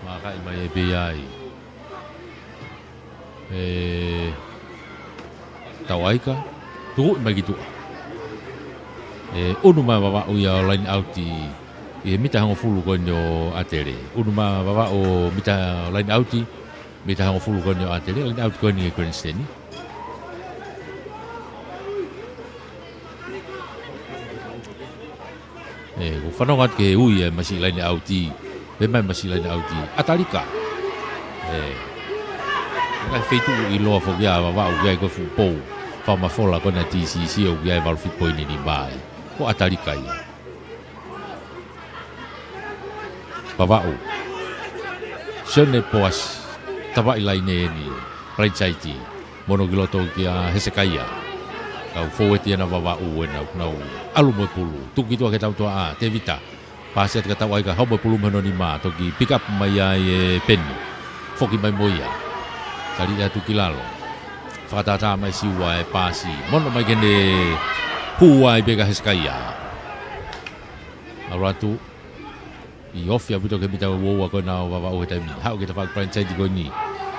Mākaʻi mai ʻe pē ia ʻe Tauʻaika, tukuʻi mai ki tuʻa. ʻE, ʻunu mai Vavaʻu ia ʻo laine ʻauti ʻi he mita hongofulu ko eni ʻo ʻAtele. ʻUnu mai Vavaʻu ʻo mita laine ʻauti, mita hongofulu ko eni ʻo ʻAtele, laine ʻauti ko eni ʻe Grandstand. ʻE, ʻoku fanongo atu ki he ui ʻa e masiʻi laine ʻauti. Pea mai masiʻi laine ʻauti. ʻAtalika. ʻE. Ka feituʻu ʻiloa foki ʻa Vavaʻu ki ai ko e fuʻu pou fakamafola ko ena T C C ʻoku ʻi ai e valu fitu poini nima ai. Ko ʻAtalika ia. Vavaʻu. Sione Poasi. Tavaʻi laine eni. Palaini Saiti. Mono ki loto kia Hesekaia. Kau fōueti ena Vavaʻu ena, nau ʻalu mo e pulu. Tuku ki tuʻa ki he tautoʻa, Tevita. Pasi atu kia Tauʻaika, hao mo e pulu mei hono nima, toki pick up mai ai ʻe Peni. Foki mai mo ia. Tali atu ki lalo. Fakatātā mai Siua e pasi. Mono mai ki heʻene hū ai pē kia Hesekaia. ʻAlu atu. ʻI ofi ʻaupito ki he mita uaua ko ena ʻo Vavaʻu he taimi ni. Haʻu ki he tafaʻaki Palaini Saiti ko eni.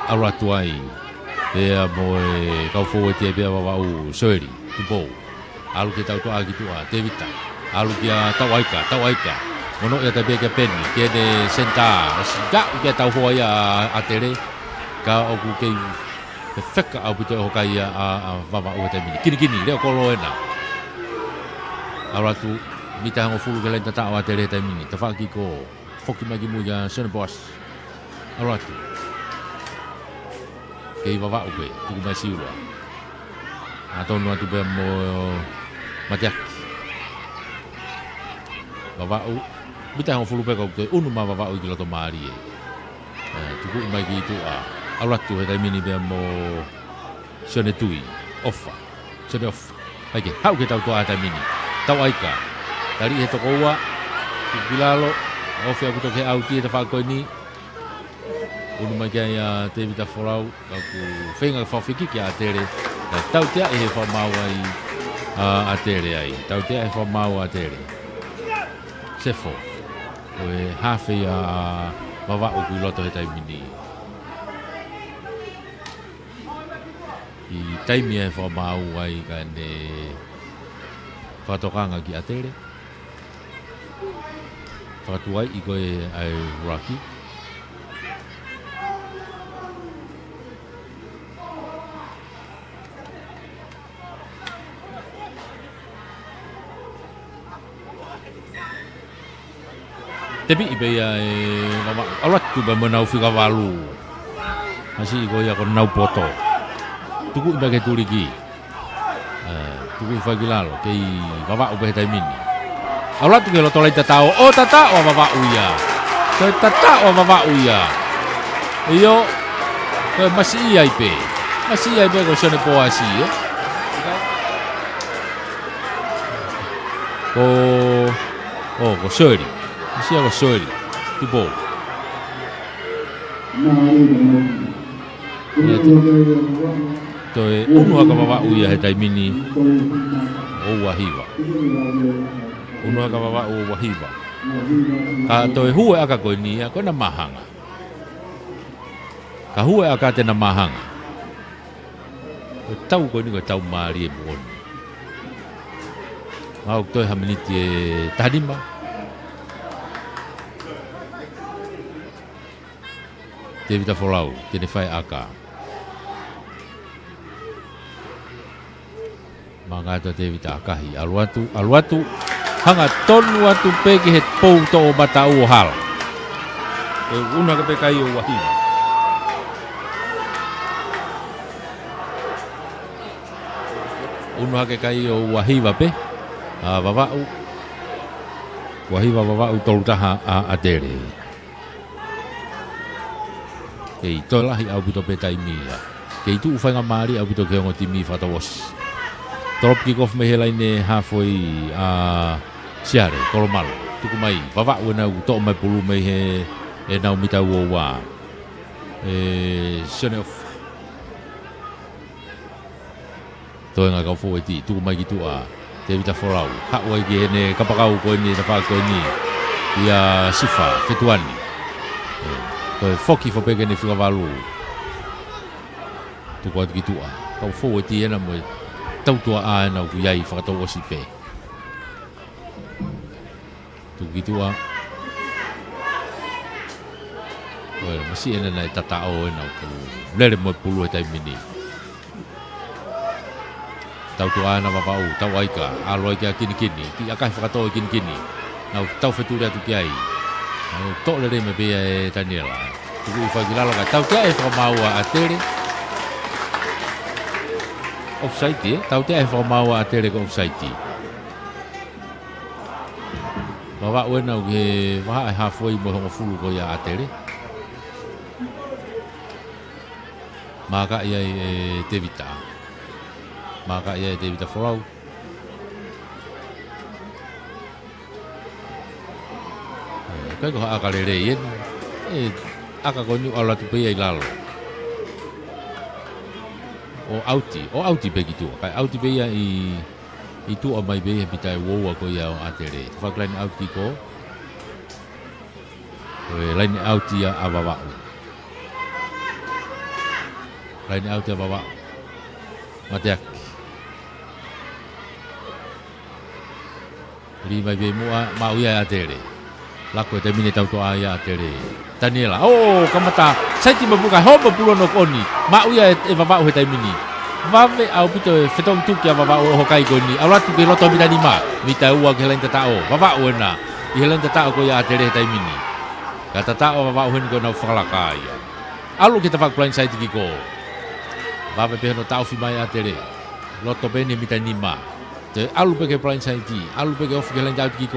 ʻAlu atu ai. Pea mo e kau fōueti ai pē ʻa Vavaʻu, Soeli Tupou. ʻAlu ki he tautoʻa ki tuʻa, Tevita. ʻAlu kia Tauʻaika, Tauʻaika. Mono ia tape kia Peni, ki heʻene senitā. ʻOsi kaʻu ki ai e tauhoa ia ʻa ʻAtele. Ka ʻoku kei fefeka ʻaupito e hoka ia ʻa, ʻa Vavaʻu he taimi ni. Kinikini, leʻo kolo ena. ʻAlu atu, mita hongofulu ki he laine tataʻo ʻa ʻAtele he taimi ni. Tafaʻaki ko ē, foki mai ki mui kia Sione Poasi. ʻAlu atu. Kei Vavaʻu pē, tuku mai Siua. Ā, tonu atu pē mo Mateaki. Vavaʻu, mita hongofulu pē ka ʻoku toe ʻunu mai Vavaʻu ki loto mālie. Ē, tuku mai ki tuʻa. ʻAlu atu he taimi ni pē mo Sione Tui. ʻOfa. Sione ʻOfa. ʻAi ke, haʻu ke tau tuʻa he taimi ni. Tau ʻaika. Tali he toko ua. Tuku ki lalo. Ofi ʻaupito ki he ʻauti he tafaʻaki ko eni. ʻUnu mai ki ai ʻa Tēvita Folau. Ka ʻoku feinga ke fakafikiki ʻa ʻAtele. Ka tautea ʻe he fakamaau ai ʻa ʻAtele ai. Tautea ʻe he fakamaau ʻa ʻAtele. Sefo. Ko e hafe ia ʻa Vavaʻu ʻoku ʻi loto he taimi ni. ʻI taimi ʻe fakamaau ai ka ne fakatokanga ki ʻAtele. Fakatuai ʻi ko e ʻai raki. Tepi ʻi pē ia ʻe Vavaʻu. ʻAlu atu pē mo ʻenau fika valu. Masiʻi ko ia ko ʻenau poto. Tuku ʻi pē ke tuliki. Ē, tuku ʻi fai ki lalo. Kei Vavaʻu pē he taimi ni. ʻAlu atu ki loto laine tataʻo. ʻO tataʻo ʻa Vavaʻu ia. Ko e tataʻo ʻa Vavaʻu ia. ʻIo. Ko e masiʻi ai pē. Masiʻi ai pē ko Sione Poasi, ē. Ko ʻO, ko Soeli. Masiʻi ko Soeli. Tupou. Ia te. Toe ʻunu hake ʻa Vavaʻu ia he taimi ni. ʻO ua hiva. ʻUnu hake ʻa Vavaʻu ʻo ua hiva. Ka toe hū e ʻaka ko eni ia, ko ʻena māhanga. Ka hū e ʻaka te na māhanga. Ko e tau ko eni ko e tau mālie moʻoni. Mahalo ʻoku toe ha miniti ʻe tahanima. Tēvita Folau, te ne fai ʻaka. Mangata Tēvita ʻakahi, ʻalu atu, ʻalu atu. Hangatonu atu pē ki he pou toʻomataʻu ʻo hala. ʻE ʻunu hake pē kai ʻo ua hiva. ʻUnu hake kai ʻo ua hiva pē ʻa Vavaʻu. Ua hiva Vavaʻu, tolu taha ʻa ʻAtele. Kei toe lahi ʻaupito pē taimi ia. Kei tuʻu faingamālie ʻaupito ki he ongo timi fakatouʻosi. Tolopu kick off mei he laine hafoi ʻa Siale Kolomalu. Tuku mai, Vavaʻu ʻenau toʻo mai pulu mei he ʻenau mita ua ua. ʻE Sione ʻOfa. Toenga kau fōueti, tuku mai ki tuʻa. Tēvita Folau, haʻu ai ki heʻene kapakau ko eni, tafaʻaki ko eni. ʻIa Sifa Fetuani. Ē, toe foki fo pē ki heʻene fika valu. Tuku atu ki tuʻa. Kau fōueti ʻena mo e tautuaʻa ʻena ʻoku ʻi ai fakatouʻosi pē. Tuku ki tuʻa. ʻOi, masiʻi ʻena naʻe tataʻo ʻena ʻoku lele mo e pulu he taimi ni. Tautuaʻa ʻena Vavaʻu, tau ʻaika, ʻalu ai kia Kinikini, kiʻi ʻakahi fakatō ʻe Kinikini. Nau tau fetuli atu ki ai. Nau toʻo lelei mai pē ia ʻe Taniela. Tuku ʻi fai ki lalo ka tautea ʻe he fakamaau ʻa ʻAtele. Offside, ē? Tautea ʻe he fakamaau ʻa ʻAtele ko e offside. Vavaʻu ʻena ʻoku ʻi he vahaʻa ʻe hafoi mo e hongofulu ko ia ʻa ʻAtele. Maaka ia ʻe Tēvita. Maaka ia ʻe Tēvita Folau. Ē, ʻikai ko ha ʻaka lelei ʻeni. ʻE, ʻaka ko eni ʻalu atu pē ia ʻi lalo. ʻO ʻauti, ʻo ʻauti pē ki tuʻa. Kae ʻauti pē ia ʻi ʻI tuʻa mai pē he mita ʻe ua ua ko ia ʻo ʻAtele. Tafaʻaki line out kick. Ko e line out ia ʻa Vavaʻu. Line out ʻa Vavaʻu. Mateaki. Lī mai pē muʻa, maʻu ia ʻe ʻAtele. Lako he taimi ni tautuaʻa ia ʻa ʻAtele. Taniela. ʻO, kamata. Saiti mai pulu kae hoko mai pulu ʻo nokoni. Maʻu ia ʻe, ʻe Vavaʻu he taimi ni. Vave ʻaupito e fetongi tuki ʻa Vavaʻu ʻo ʻoho kai ko eni. ʻAlu atu ki loto mita nima. Mita ua ki he laine tataʻo. Vavaʻu ena. ʻI he laine tataʻo ko ia ʻa ʻAtele he taimi ni. Ka tataʻo ʻa Vavaʻu heni ko ʻenau fakalaka ia. ʻAlu ki he tafaʻaki blindside kick. Vave pē hono taʻofi mai ʻa ʻAtele. Loto pē eni he mita nima. Toe ʻalu pē ki he blindside, ʻalu pē ke ofi ki he laine tataʻo kick.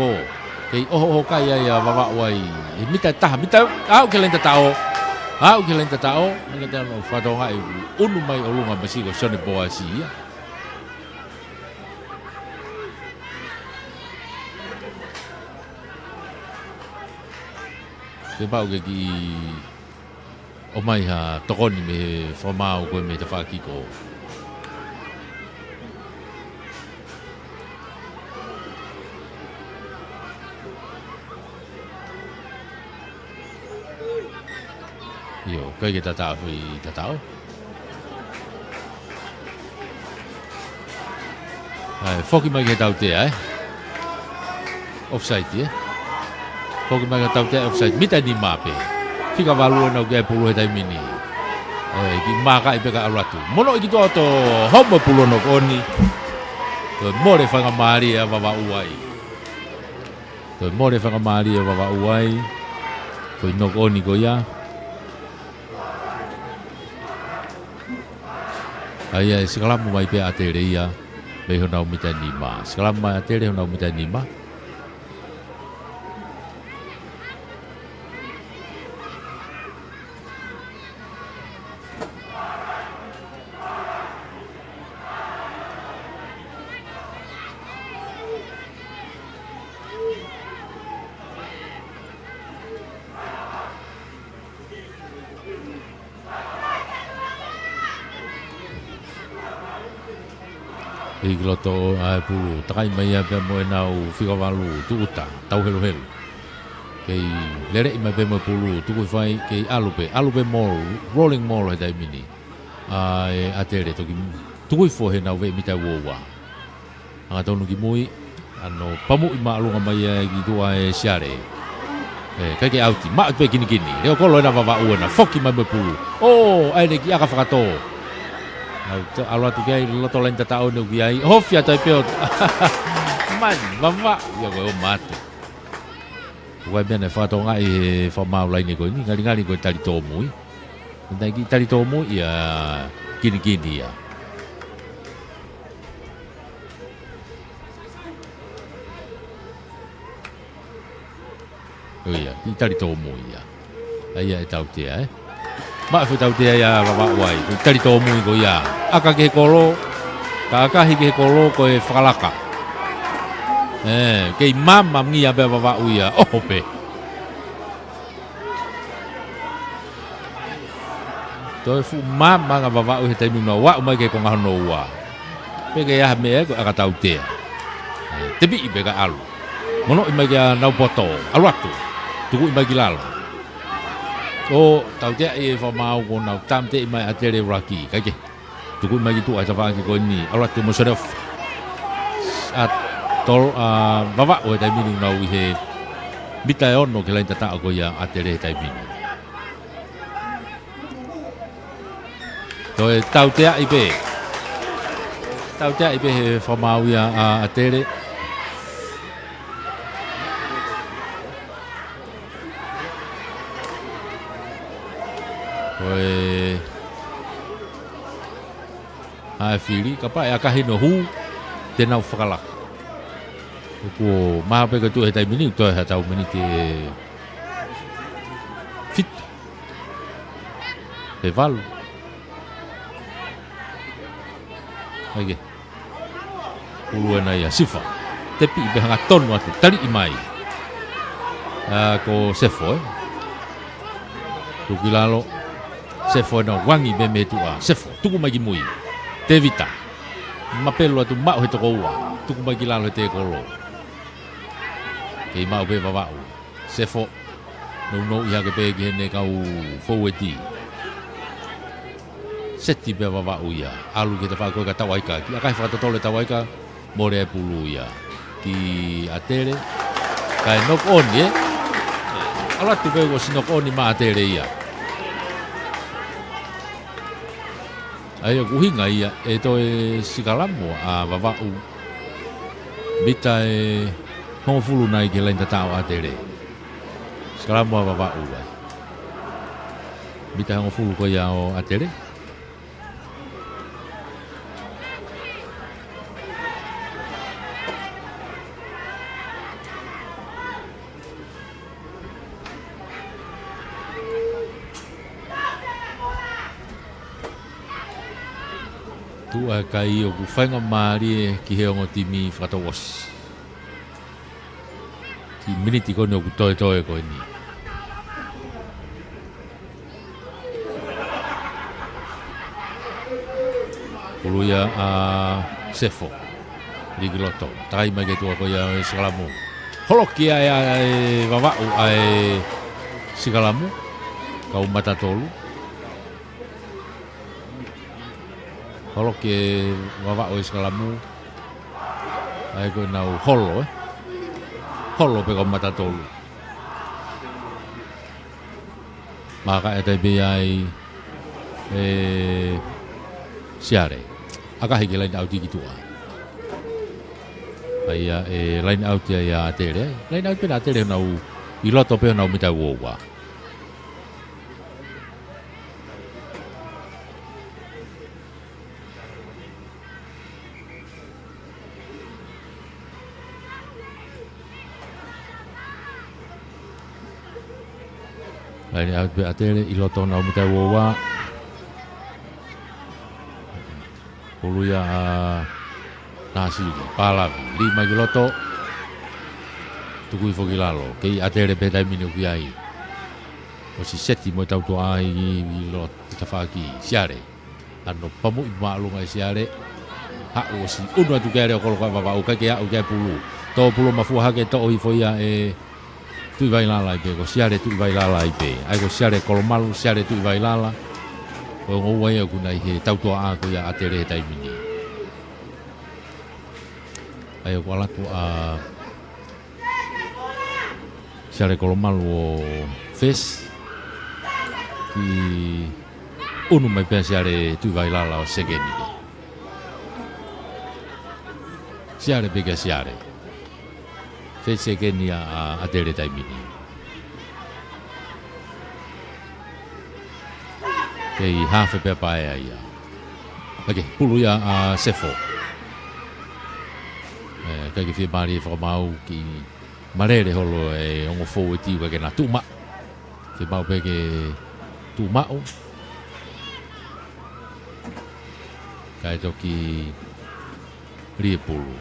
Kei ʻohoʻoho kai ai ʻa Vavaʻu ai. He mita taha, mita, aʻu ki he laine tataʻo. Aʻu ki he laine tataʻo. Naʻe ʻikai te nau fakatokangaʻi ʻunu mai ʻolunga masiʻi ko Sione Boasi ia. Te pau ke kiʻi ʻomai ha tokoni mei he fakamaau ko ē mei he tafaʻaki kick. ʻIo, ʻikai ke tataʻo foʻi tataʻo. ʻAi, foki mai ki he tautea, ē? Offside, ē? Foki mai ki he tautea, offside. Mita nima pē. Fika valu ʻenau ki ai e pulu he taimi ni. ʻE, kiʻi maakaʻi pē ka ʻalu atu. Mono i ki tuʻa ʻo toe homo e pulu ʻo knock on. Toe mole faingamālie ʻa Vavaʻu ai. Toe mole faingamālie ʻa Vavaʻu ai. Foʻi knock on ko ia. ʻA ia ʻe sikalamu mai pē ʻa ʻAtele ia, mei honau mita nima. Sikalamu mai ʻa ʻAtele honau mita nima. ʻI ki loto ʻa e pulu, takai mai ia pea mo ʻenau fika valu, tūʻuta, tau heluhelu. Kei leleʻi mai pea mo e pulu, tuku hifo ai, kei ʻalu pē, ʻalu pē maul, rolling maul he taimi ni. ʻA e ʻAtele toki tuku hifo heʻenau veʻe mita ua ua. Angatonu ki mui, ʻa hono pamuʻi māʻolunga mai ia ki tuʻa ʻe Siale. ʻE, ʻikai ke ʻauti, maʻu pē kinikini. Leo kolo ena Vavaʻu ena, foki mai mo e pulu. ʻŌ, ʻai ʻene kiʻi ʻaka fakatō. Nau to-, ʻalu atu ki ai, loto laine tataʻo ʻenau ki ai. Hofi atu ai pē ʻo. Mani, Vavaʻu, ia ko e ʻomai atu. ʻOku ʻi ai e meʻa naʻe fakatokangaʻi he fakamaau laine ko eni, ngalingali ko e tali tōmui. Naʻe kiʻi tali tōmui ia kinikini ia. ʻO ia, kiʻi tali tōmui ia. ʻA ia e tautea, ē? Maʻu e foʻi tautea ia Vavaʻu ai. Kiʻi tali tōmui ko ia. ʻAka ki he kolo. Ka ʻakahi ki he kolo ko e fakalaka. ʻE, kei mamangia pē ʻa Vavaʻu ia. ʻOho pē. Toe fuʻu mamanga Vavaʻu he taimi ʻoku nau aʻu mai ki he konga hono ua. Pea ke ʻai ha meʻa ko e ʻaka tautea. ʻE, tepiʻi pē ka ʻalu. Monoʻi mai ki heʻenau poto. ʻAlu atu. Tukuʻi mai ki lalo. ʻO tauteaʻi ʻe he fakamaau kuo nau tāmateʻi mai ʻa ʻAtele ʻuluaki. ʻIkai ke. Tukuʻi mai ki tuʻa he tafaʻaki ko eni, ʻalu atu mo Sione Ofi. ʻA tolo, ʻa Vavaʻu he taimi ni ʻoku nau ʻi he mita ʻe ono ki he laine tataʻo ko ia ʻa ʻAtele he taimi ni. Toe tauteaʻi pē. Tauteaʻi pē he fakamaau ia ʻa ʻAtele. Ko e ʻa e fili, kapau ʻe ʻakahi hono hū, te nau fakalaka. ʻOku mahalo pē ko e tuʻu he taimi ni, toe ha tau miniti ʻe fitu. Pe valu. ʻAi ke. Pulu ena ia Sifa. Tepiʻi pē hangatonu atu. Taliʻi mai. ʻA, ko Sefo, ē. Tuku ki lalo. Sefo ena uangi pē mei tuʻa. Sefo. Tuku mai ki mui. Tevita. Mapelu atu maʻu he toko ua. Tuku mai ki lalo he tēkolo. Kei maʻu pē Vavaʻu. Sefo. Nounou ʻi hake pē ki heʻene kau foueti. Seti pē Vavaʻu ia. ʻAlu ki he tafaʻaki ko ē ka Tauaika. Kiʻi ʻakahi fakatotolo ʻe Tauaika. Mole e pulu ia. Ki ʻAtele. Kae knock on, ē? ʻAlu atu pē kuo ʻosi knock on maʻa ʻAtele ia. ʻA ia ʻoku ʻuhinga ia ʻe toe sikalamu ʻa Vavaʻu. Mita ʻe hongofulu nai ki he laine tataʻo ʻa ʻAtele. Sikalamu ʻa Vavaʻu ai. Mita ʻe hongofulu ko ia ʻo ʻAtele. Tuʻa e kai ʻoku faingamālie ki he ongo timi fakatouʻosi. Kiʻi miniti ko eni ʻoku toetoe ko eni. Pulu ia ʻa Sefo. Lī ki loto. Takai mai ki he tuʻa ko ia ʻo e sikalamu. Holoki ʻa e, ʻa e Vavaʻu ʻa e sikalamu. Kau mata tolu. Holoki ʻe Vavaʻu e sikalamu. ʻA ia ko ʻenau holo, ē. Holo pē kau mata tolu. Maka e tai pē ai ʻe Siale. ʻAkahi ki he laine ʻauti ki tuʻa. ʻA ia ʻe laine ʻauti ia ʻa ʻAtele. Laine ʻauti pē ʻa ʻAtele honau ʻi loto pē honau mita ua ua. Laine ʻauti pē ʻa ʻAtele ʻi loto honau mita ua ua. Pulu ia ʻa Nāsili, Pālavi, lī mai ki loto. Tuku hifo ki lalo, kei ʻAtele pē taimi ni ʻoku ʻi ai. ʻOsi seti mo e tautuʻa ʻi, ʻi loto, tafaʻaki, Siale. Ano pamuʻi māʻolunga ʻe Siale. Haʻu ʻosi ʻunu atu ki ai ʻa e leʻo kolo ko ē ʻa Vavaʻu, ʻikai ke aʻu ki ai e pulu. Tō pulu mafua hake, toʻo hifo ia ʻe Tuʻivailala ai pē, ko Siale Tuʻivailala ai pē. ʻA ia ko Siale Kolomalu, Siale Tuʻivailala. Ko e ongo ua ia ʻoku nau ʻi he tautuʻa ko ia ʻa ʻAtele he taimi ni. ʻA ia ʻoku ʻalu atu ʻa Siale Kolomalu ʻo fesi. Kiʻi ʻunu mai pē ʻa Siale Tuʻivailala ʻo sekeni. Siale pē kia Siale. Fesi sekeni ʻa, ʻa ʻAtele taimi ni. Kei hafe pē ʻa Paea ia. ʻIkai ke pulu ia ʻa Sefo. ʻE, ʻikai ke fiemālie fakamaau kiʻi malele holo e ongo foueti ʻikai ke na tuʻu maʻu. Fiemaʻu pē ke tuʻu maʻu. Kae toki lī e pulu.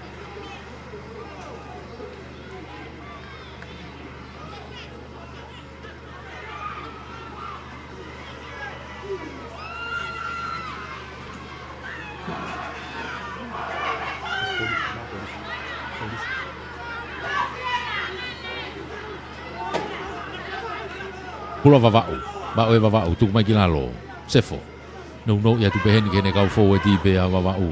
Pulu ʻa Vavaʻu. Maʻu ʻe Vavaʻu. Tuku mai ki lalo. Sefo. Nounou ia atu pehē ni ki heʻene kau foueti pē ʻa Vavaʻu.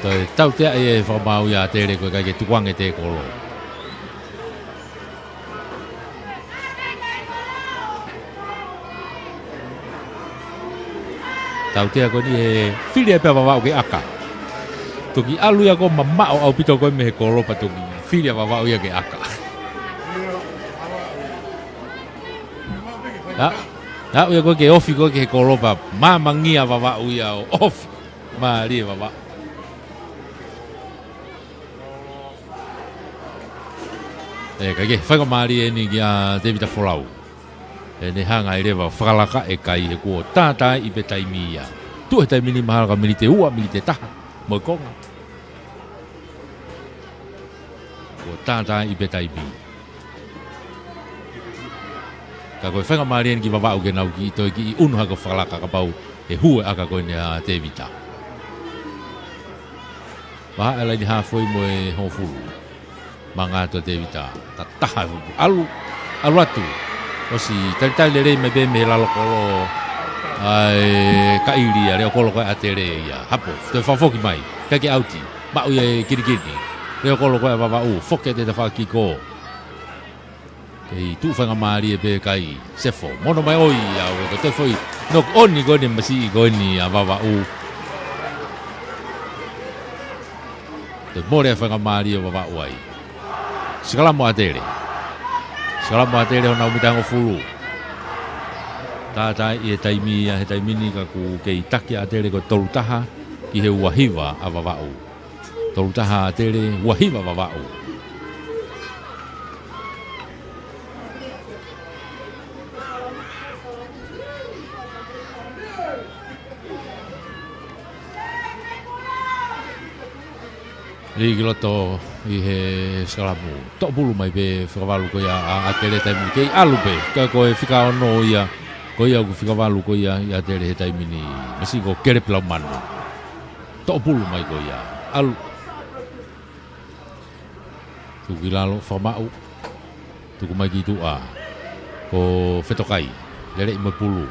Toe tautea ʻe he fakamaau ia ʻa ʻAtele ko e ʻikai ke tukuange e tēkolo. Tautea ko eni he fili ai pē ʻa Vavaʻu ke ʻaka. Toki ʻalu ia ko e mamaʻo ʻaupito ko ē mei he kolo pea toki fili ʻa Vavaʻu ia ke ʻaka. ʻA, ʻa, ia ko e ke ofi ko ē ki he kolo pea māmangia ʻa Vavaʻu ia ʻo ofi. Mālie ʻa Vavaʻu. ʻE, ʻikai ke faingamālie eni kia Tēvita Folau. ʻE, ne hanga ai leva ʻo fakalaka e kai he kuo tātāiʻi pē taimi ia. Tuʻu he taimi ni mahalo ka miniti ua, miniti taha. Mo e konga. Kuo tātāiʻi pē taimi. Ka ko e faingamālie eni ki Vavaʻu ke nau kiʻi toe kiʻi ʻunu hake ʻo fakalaka kapau ʻe hū e ʻaka ko eni ʻa Tēvita. Vahaʻa e laine hāfoi mo e hongofulu. Manga atu ʻa Tēvita. Tataha ʻalu. ʻAlu atu. ʻOsi talitali lelei mai pē mei he lalo kolo. ʻA e kaʻili ʻa e leʻo kolo ko ē ʻa ʻAtele ia. Hapo. Toe fakafoki mai. ʻIkai ke ʻauti. Maʻu ia e kinikini. Leo kolo ko ē ʻa Vavaʻu, foki atu e tafaʻaki kiko. Kei tuʻu faingamālie pē kai, Sefo. Mono mai ʻo ia, ʻo ko e toe foʻi knock on ko eni masiʻi ko eni ʻa Vavaʻu. Toe mole faingamālie ʻa Vavaʻu ai. Sikalamo ʻa Tele. Sikalamo ʻa Tele ʻo nau mita hongofulu. Tātaaʻi e taimi ia he taimi ni ka ʻoku kei taki ʻa Tele ko e tolu taha ki he ua hiva ʻa Vavaʻu. Tolu taha ʻa Tele, ua hiva Vavaʻu. Lī ki loto ʻi he sikalamo. Toʻo pulu mai pē fakavalu ko ia ʻa, ʻa Tele taimi ni. Kei ʻalu pē. Ka ko e fika ono ia. Ko ia ʻoku fika valu ko ia ʻia Tele he taimi ni. Masiʻi ko Kelepi Laumanu. Toʻo pulu mai ko ia. ʻAlu. Tuku ki lalo, fakamaʻu. Tuku mai ki tuʻa. Ko Fetokai. Leleʻi mo e pulu.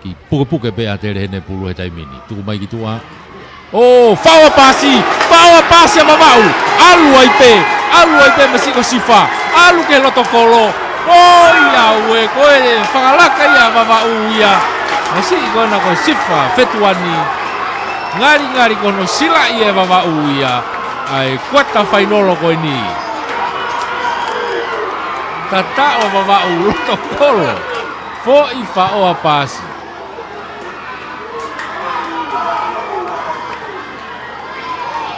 Kei pukepuke pē ʻa Tele heʻene pulu he taimi ni. Tuku mai ki tuʻa. ʻO, faʻo ʻa Pasi! Faʻo ʻa Pasi ʻa Vavaʻu! ʻAlu ai pē! ʻAlu ai pē masiʻi ko Sifa! ʻAlu ki he loto kolo! ʻOiauē, ko e fakalaka ia ʻa Vavaʻu ia. Masiʻi ko ena ko Sifa Fetuani. Ngalingali ko hono silaʻi ʻe Vavaʻu ia ʻa e kuata fainolo ko eni. Tataʻo ʻa Vavaʻu loto kolo. Foʻi faʻo ʻa Pasi.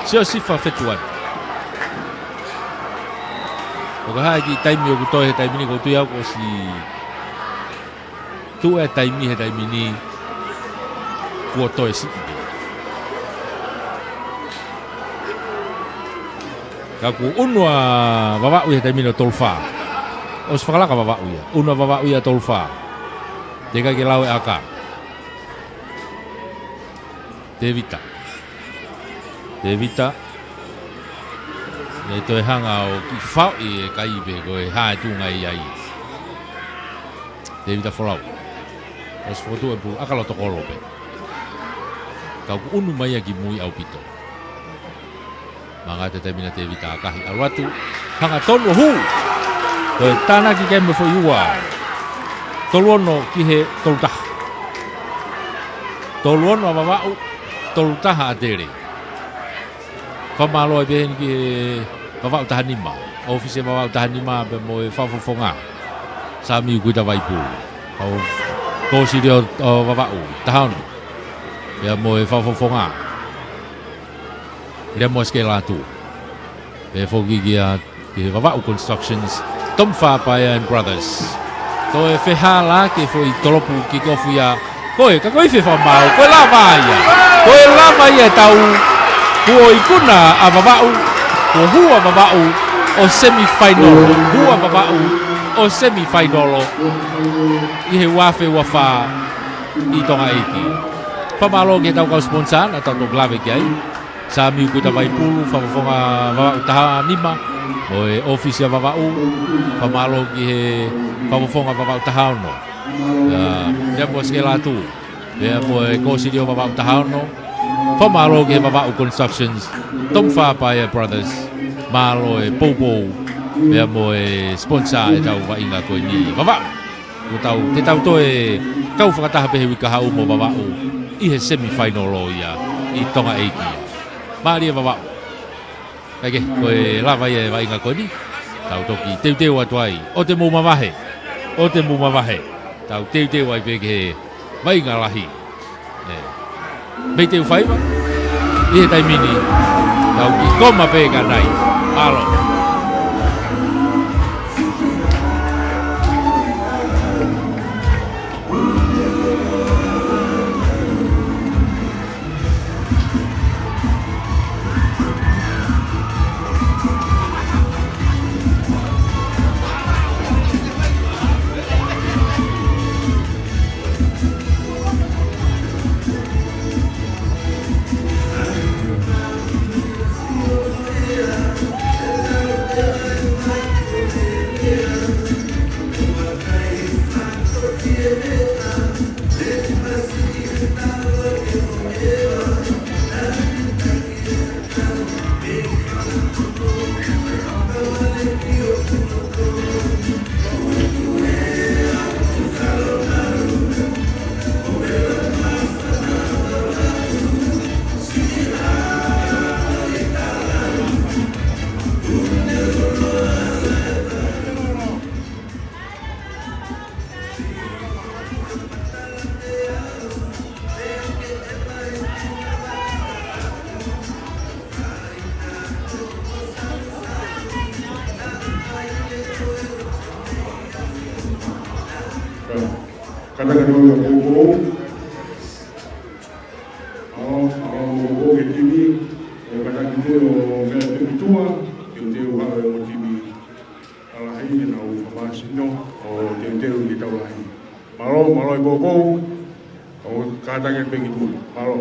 Siosifa Fetuani. ʻOku hā e kiʻi taimi ʻoku toe he taimi ni, ʻoku ou tui au kuo ʻosi tuʻu e taimi he taimi ni kuo toe siʻi pē. Ka kuo ʻunu ʻa Vavaʻu ia he taimi ni ʻo tolu fā. ʻOsi fakalaka Vavaʻu ia. ʻUnu ʻa Vavaʻu ia tolu fā. Teʻeki ai ke lau e ʻaka. Tevita. Tevita. Naʻe toe hanga ʻo kiʻi faʻo e kai pē ko e hā e tuʻunga ʻi ai. Tevita folau. ʻOsi fokotuʻu e pulu ʻaka loto kolo pē. Ka ʻoku ʻunu mai ia ki mui ʻaupito. Mangata e taimi na Tevita ʻakahi ʻalu atu. Hanga tonu ʻo hū. Toe tānaki ke mo e foʻi ua. Tolu ono ki he tolu taha. Tolu ono ʻa Vavaʻu, tolu taha ʻa Tele. Fakamālō ai pē heni ki he Vavaʻu taha nima. ʻŌfisi Vavaʻu taha nima pea mo e fakafofonga. Samiu Kuita Vaipulu. Kau kōsilio ʻo Vavaʻu, taha ono. Pea mo e fakafofonga. Lea mo Skelatu. Pea foki kia, ki he Vavaʻu Constructions, Tom Fapaea and Brothers. Toe fehālaaki e foʻi tolopu kikofu ia. Ko e, ka ko e ifi fakamaau, ko e lava ia. Ko e lava ia e tau, kuo ikuna ʻa Vavaʻu, kuo hū ʻa Vavaʻu ʻo semifinal, hū ʻa Vavaʻu ʻo semifinal ʻi he ua afe ua fā ʻi Tonga ʻeiki. Fakamālō ki he tau kau sponsor, naʻa tau toki lave ki ai. Samiu Kuita Vaipulu, fakafofonga Vavaʻu taha nima, mo e ʻōfisi ʻa Vavaʻu, fakamālō ki he fakafofonga Vavaʻu taha ono. Ia, Lea mo Skelatu, Lea mo e kōsilio Vavaʻu taha ono, fakamālō ki he Vavaʻu Constructions, Tom Fapaea Brothers, mālō e poupou, Lea mo e sponsor e tau vaʻinga ko eni Vavaʻu. Ko tau, te tau toe kau fakataha pē he uike kahaʻu mo Vavaʻu ʻi he semifinal ia ʻi Tonga ʻeiki. Mālie Vavaʻu. Kae kehe, ko e lava ia e vaʻinga ko eni. Tau toki teuteu atu ai. ʻOua te mou mavahe. ʻOua te mou mavahe. Tau teuteu ai pē ki he vaʻinga lahi. ʻE. Mei te u faiva. ʻI he taimi ni. Tau kiʻi koma pē ka nai. Mālō. Kātaki atu ʻa Poukou. Mālō, mālō Poukou ki he timi. ʻO kātaki atu ʻa Mele Pemituʻa, ke te u haʻu mo e timi Taulahi, ke nau fakamāsino ʻo teuteu ki Taulahi. Mālō, mālō e Poukou. ʻO kātaki atu pē ki tuʻa. Mālō.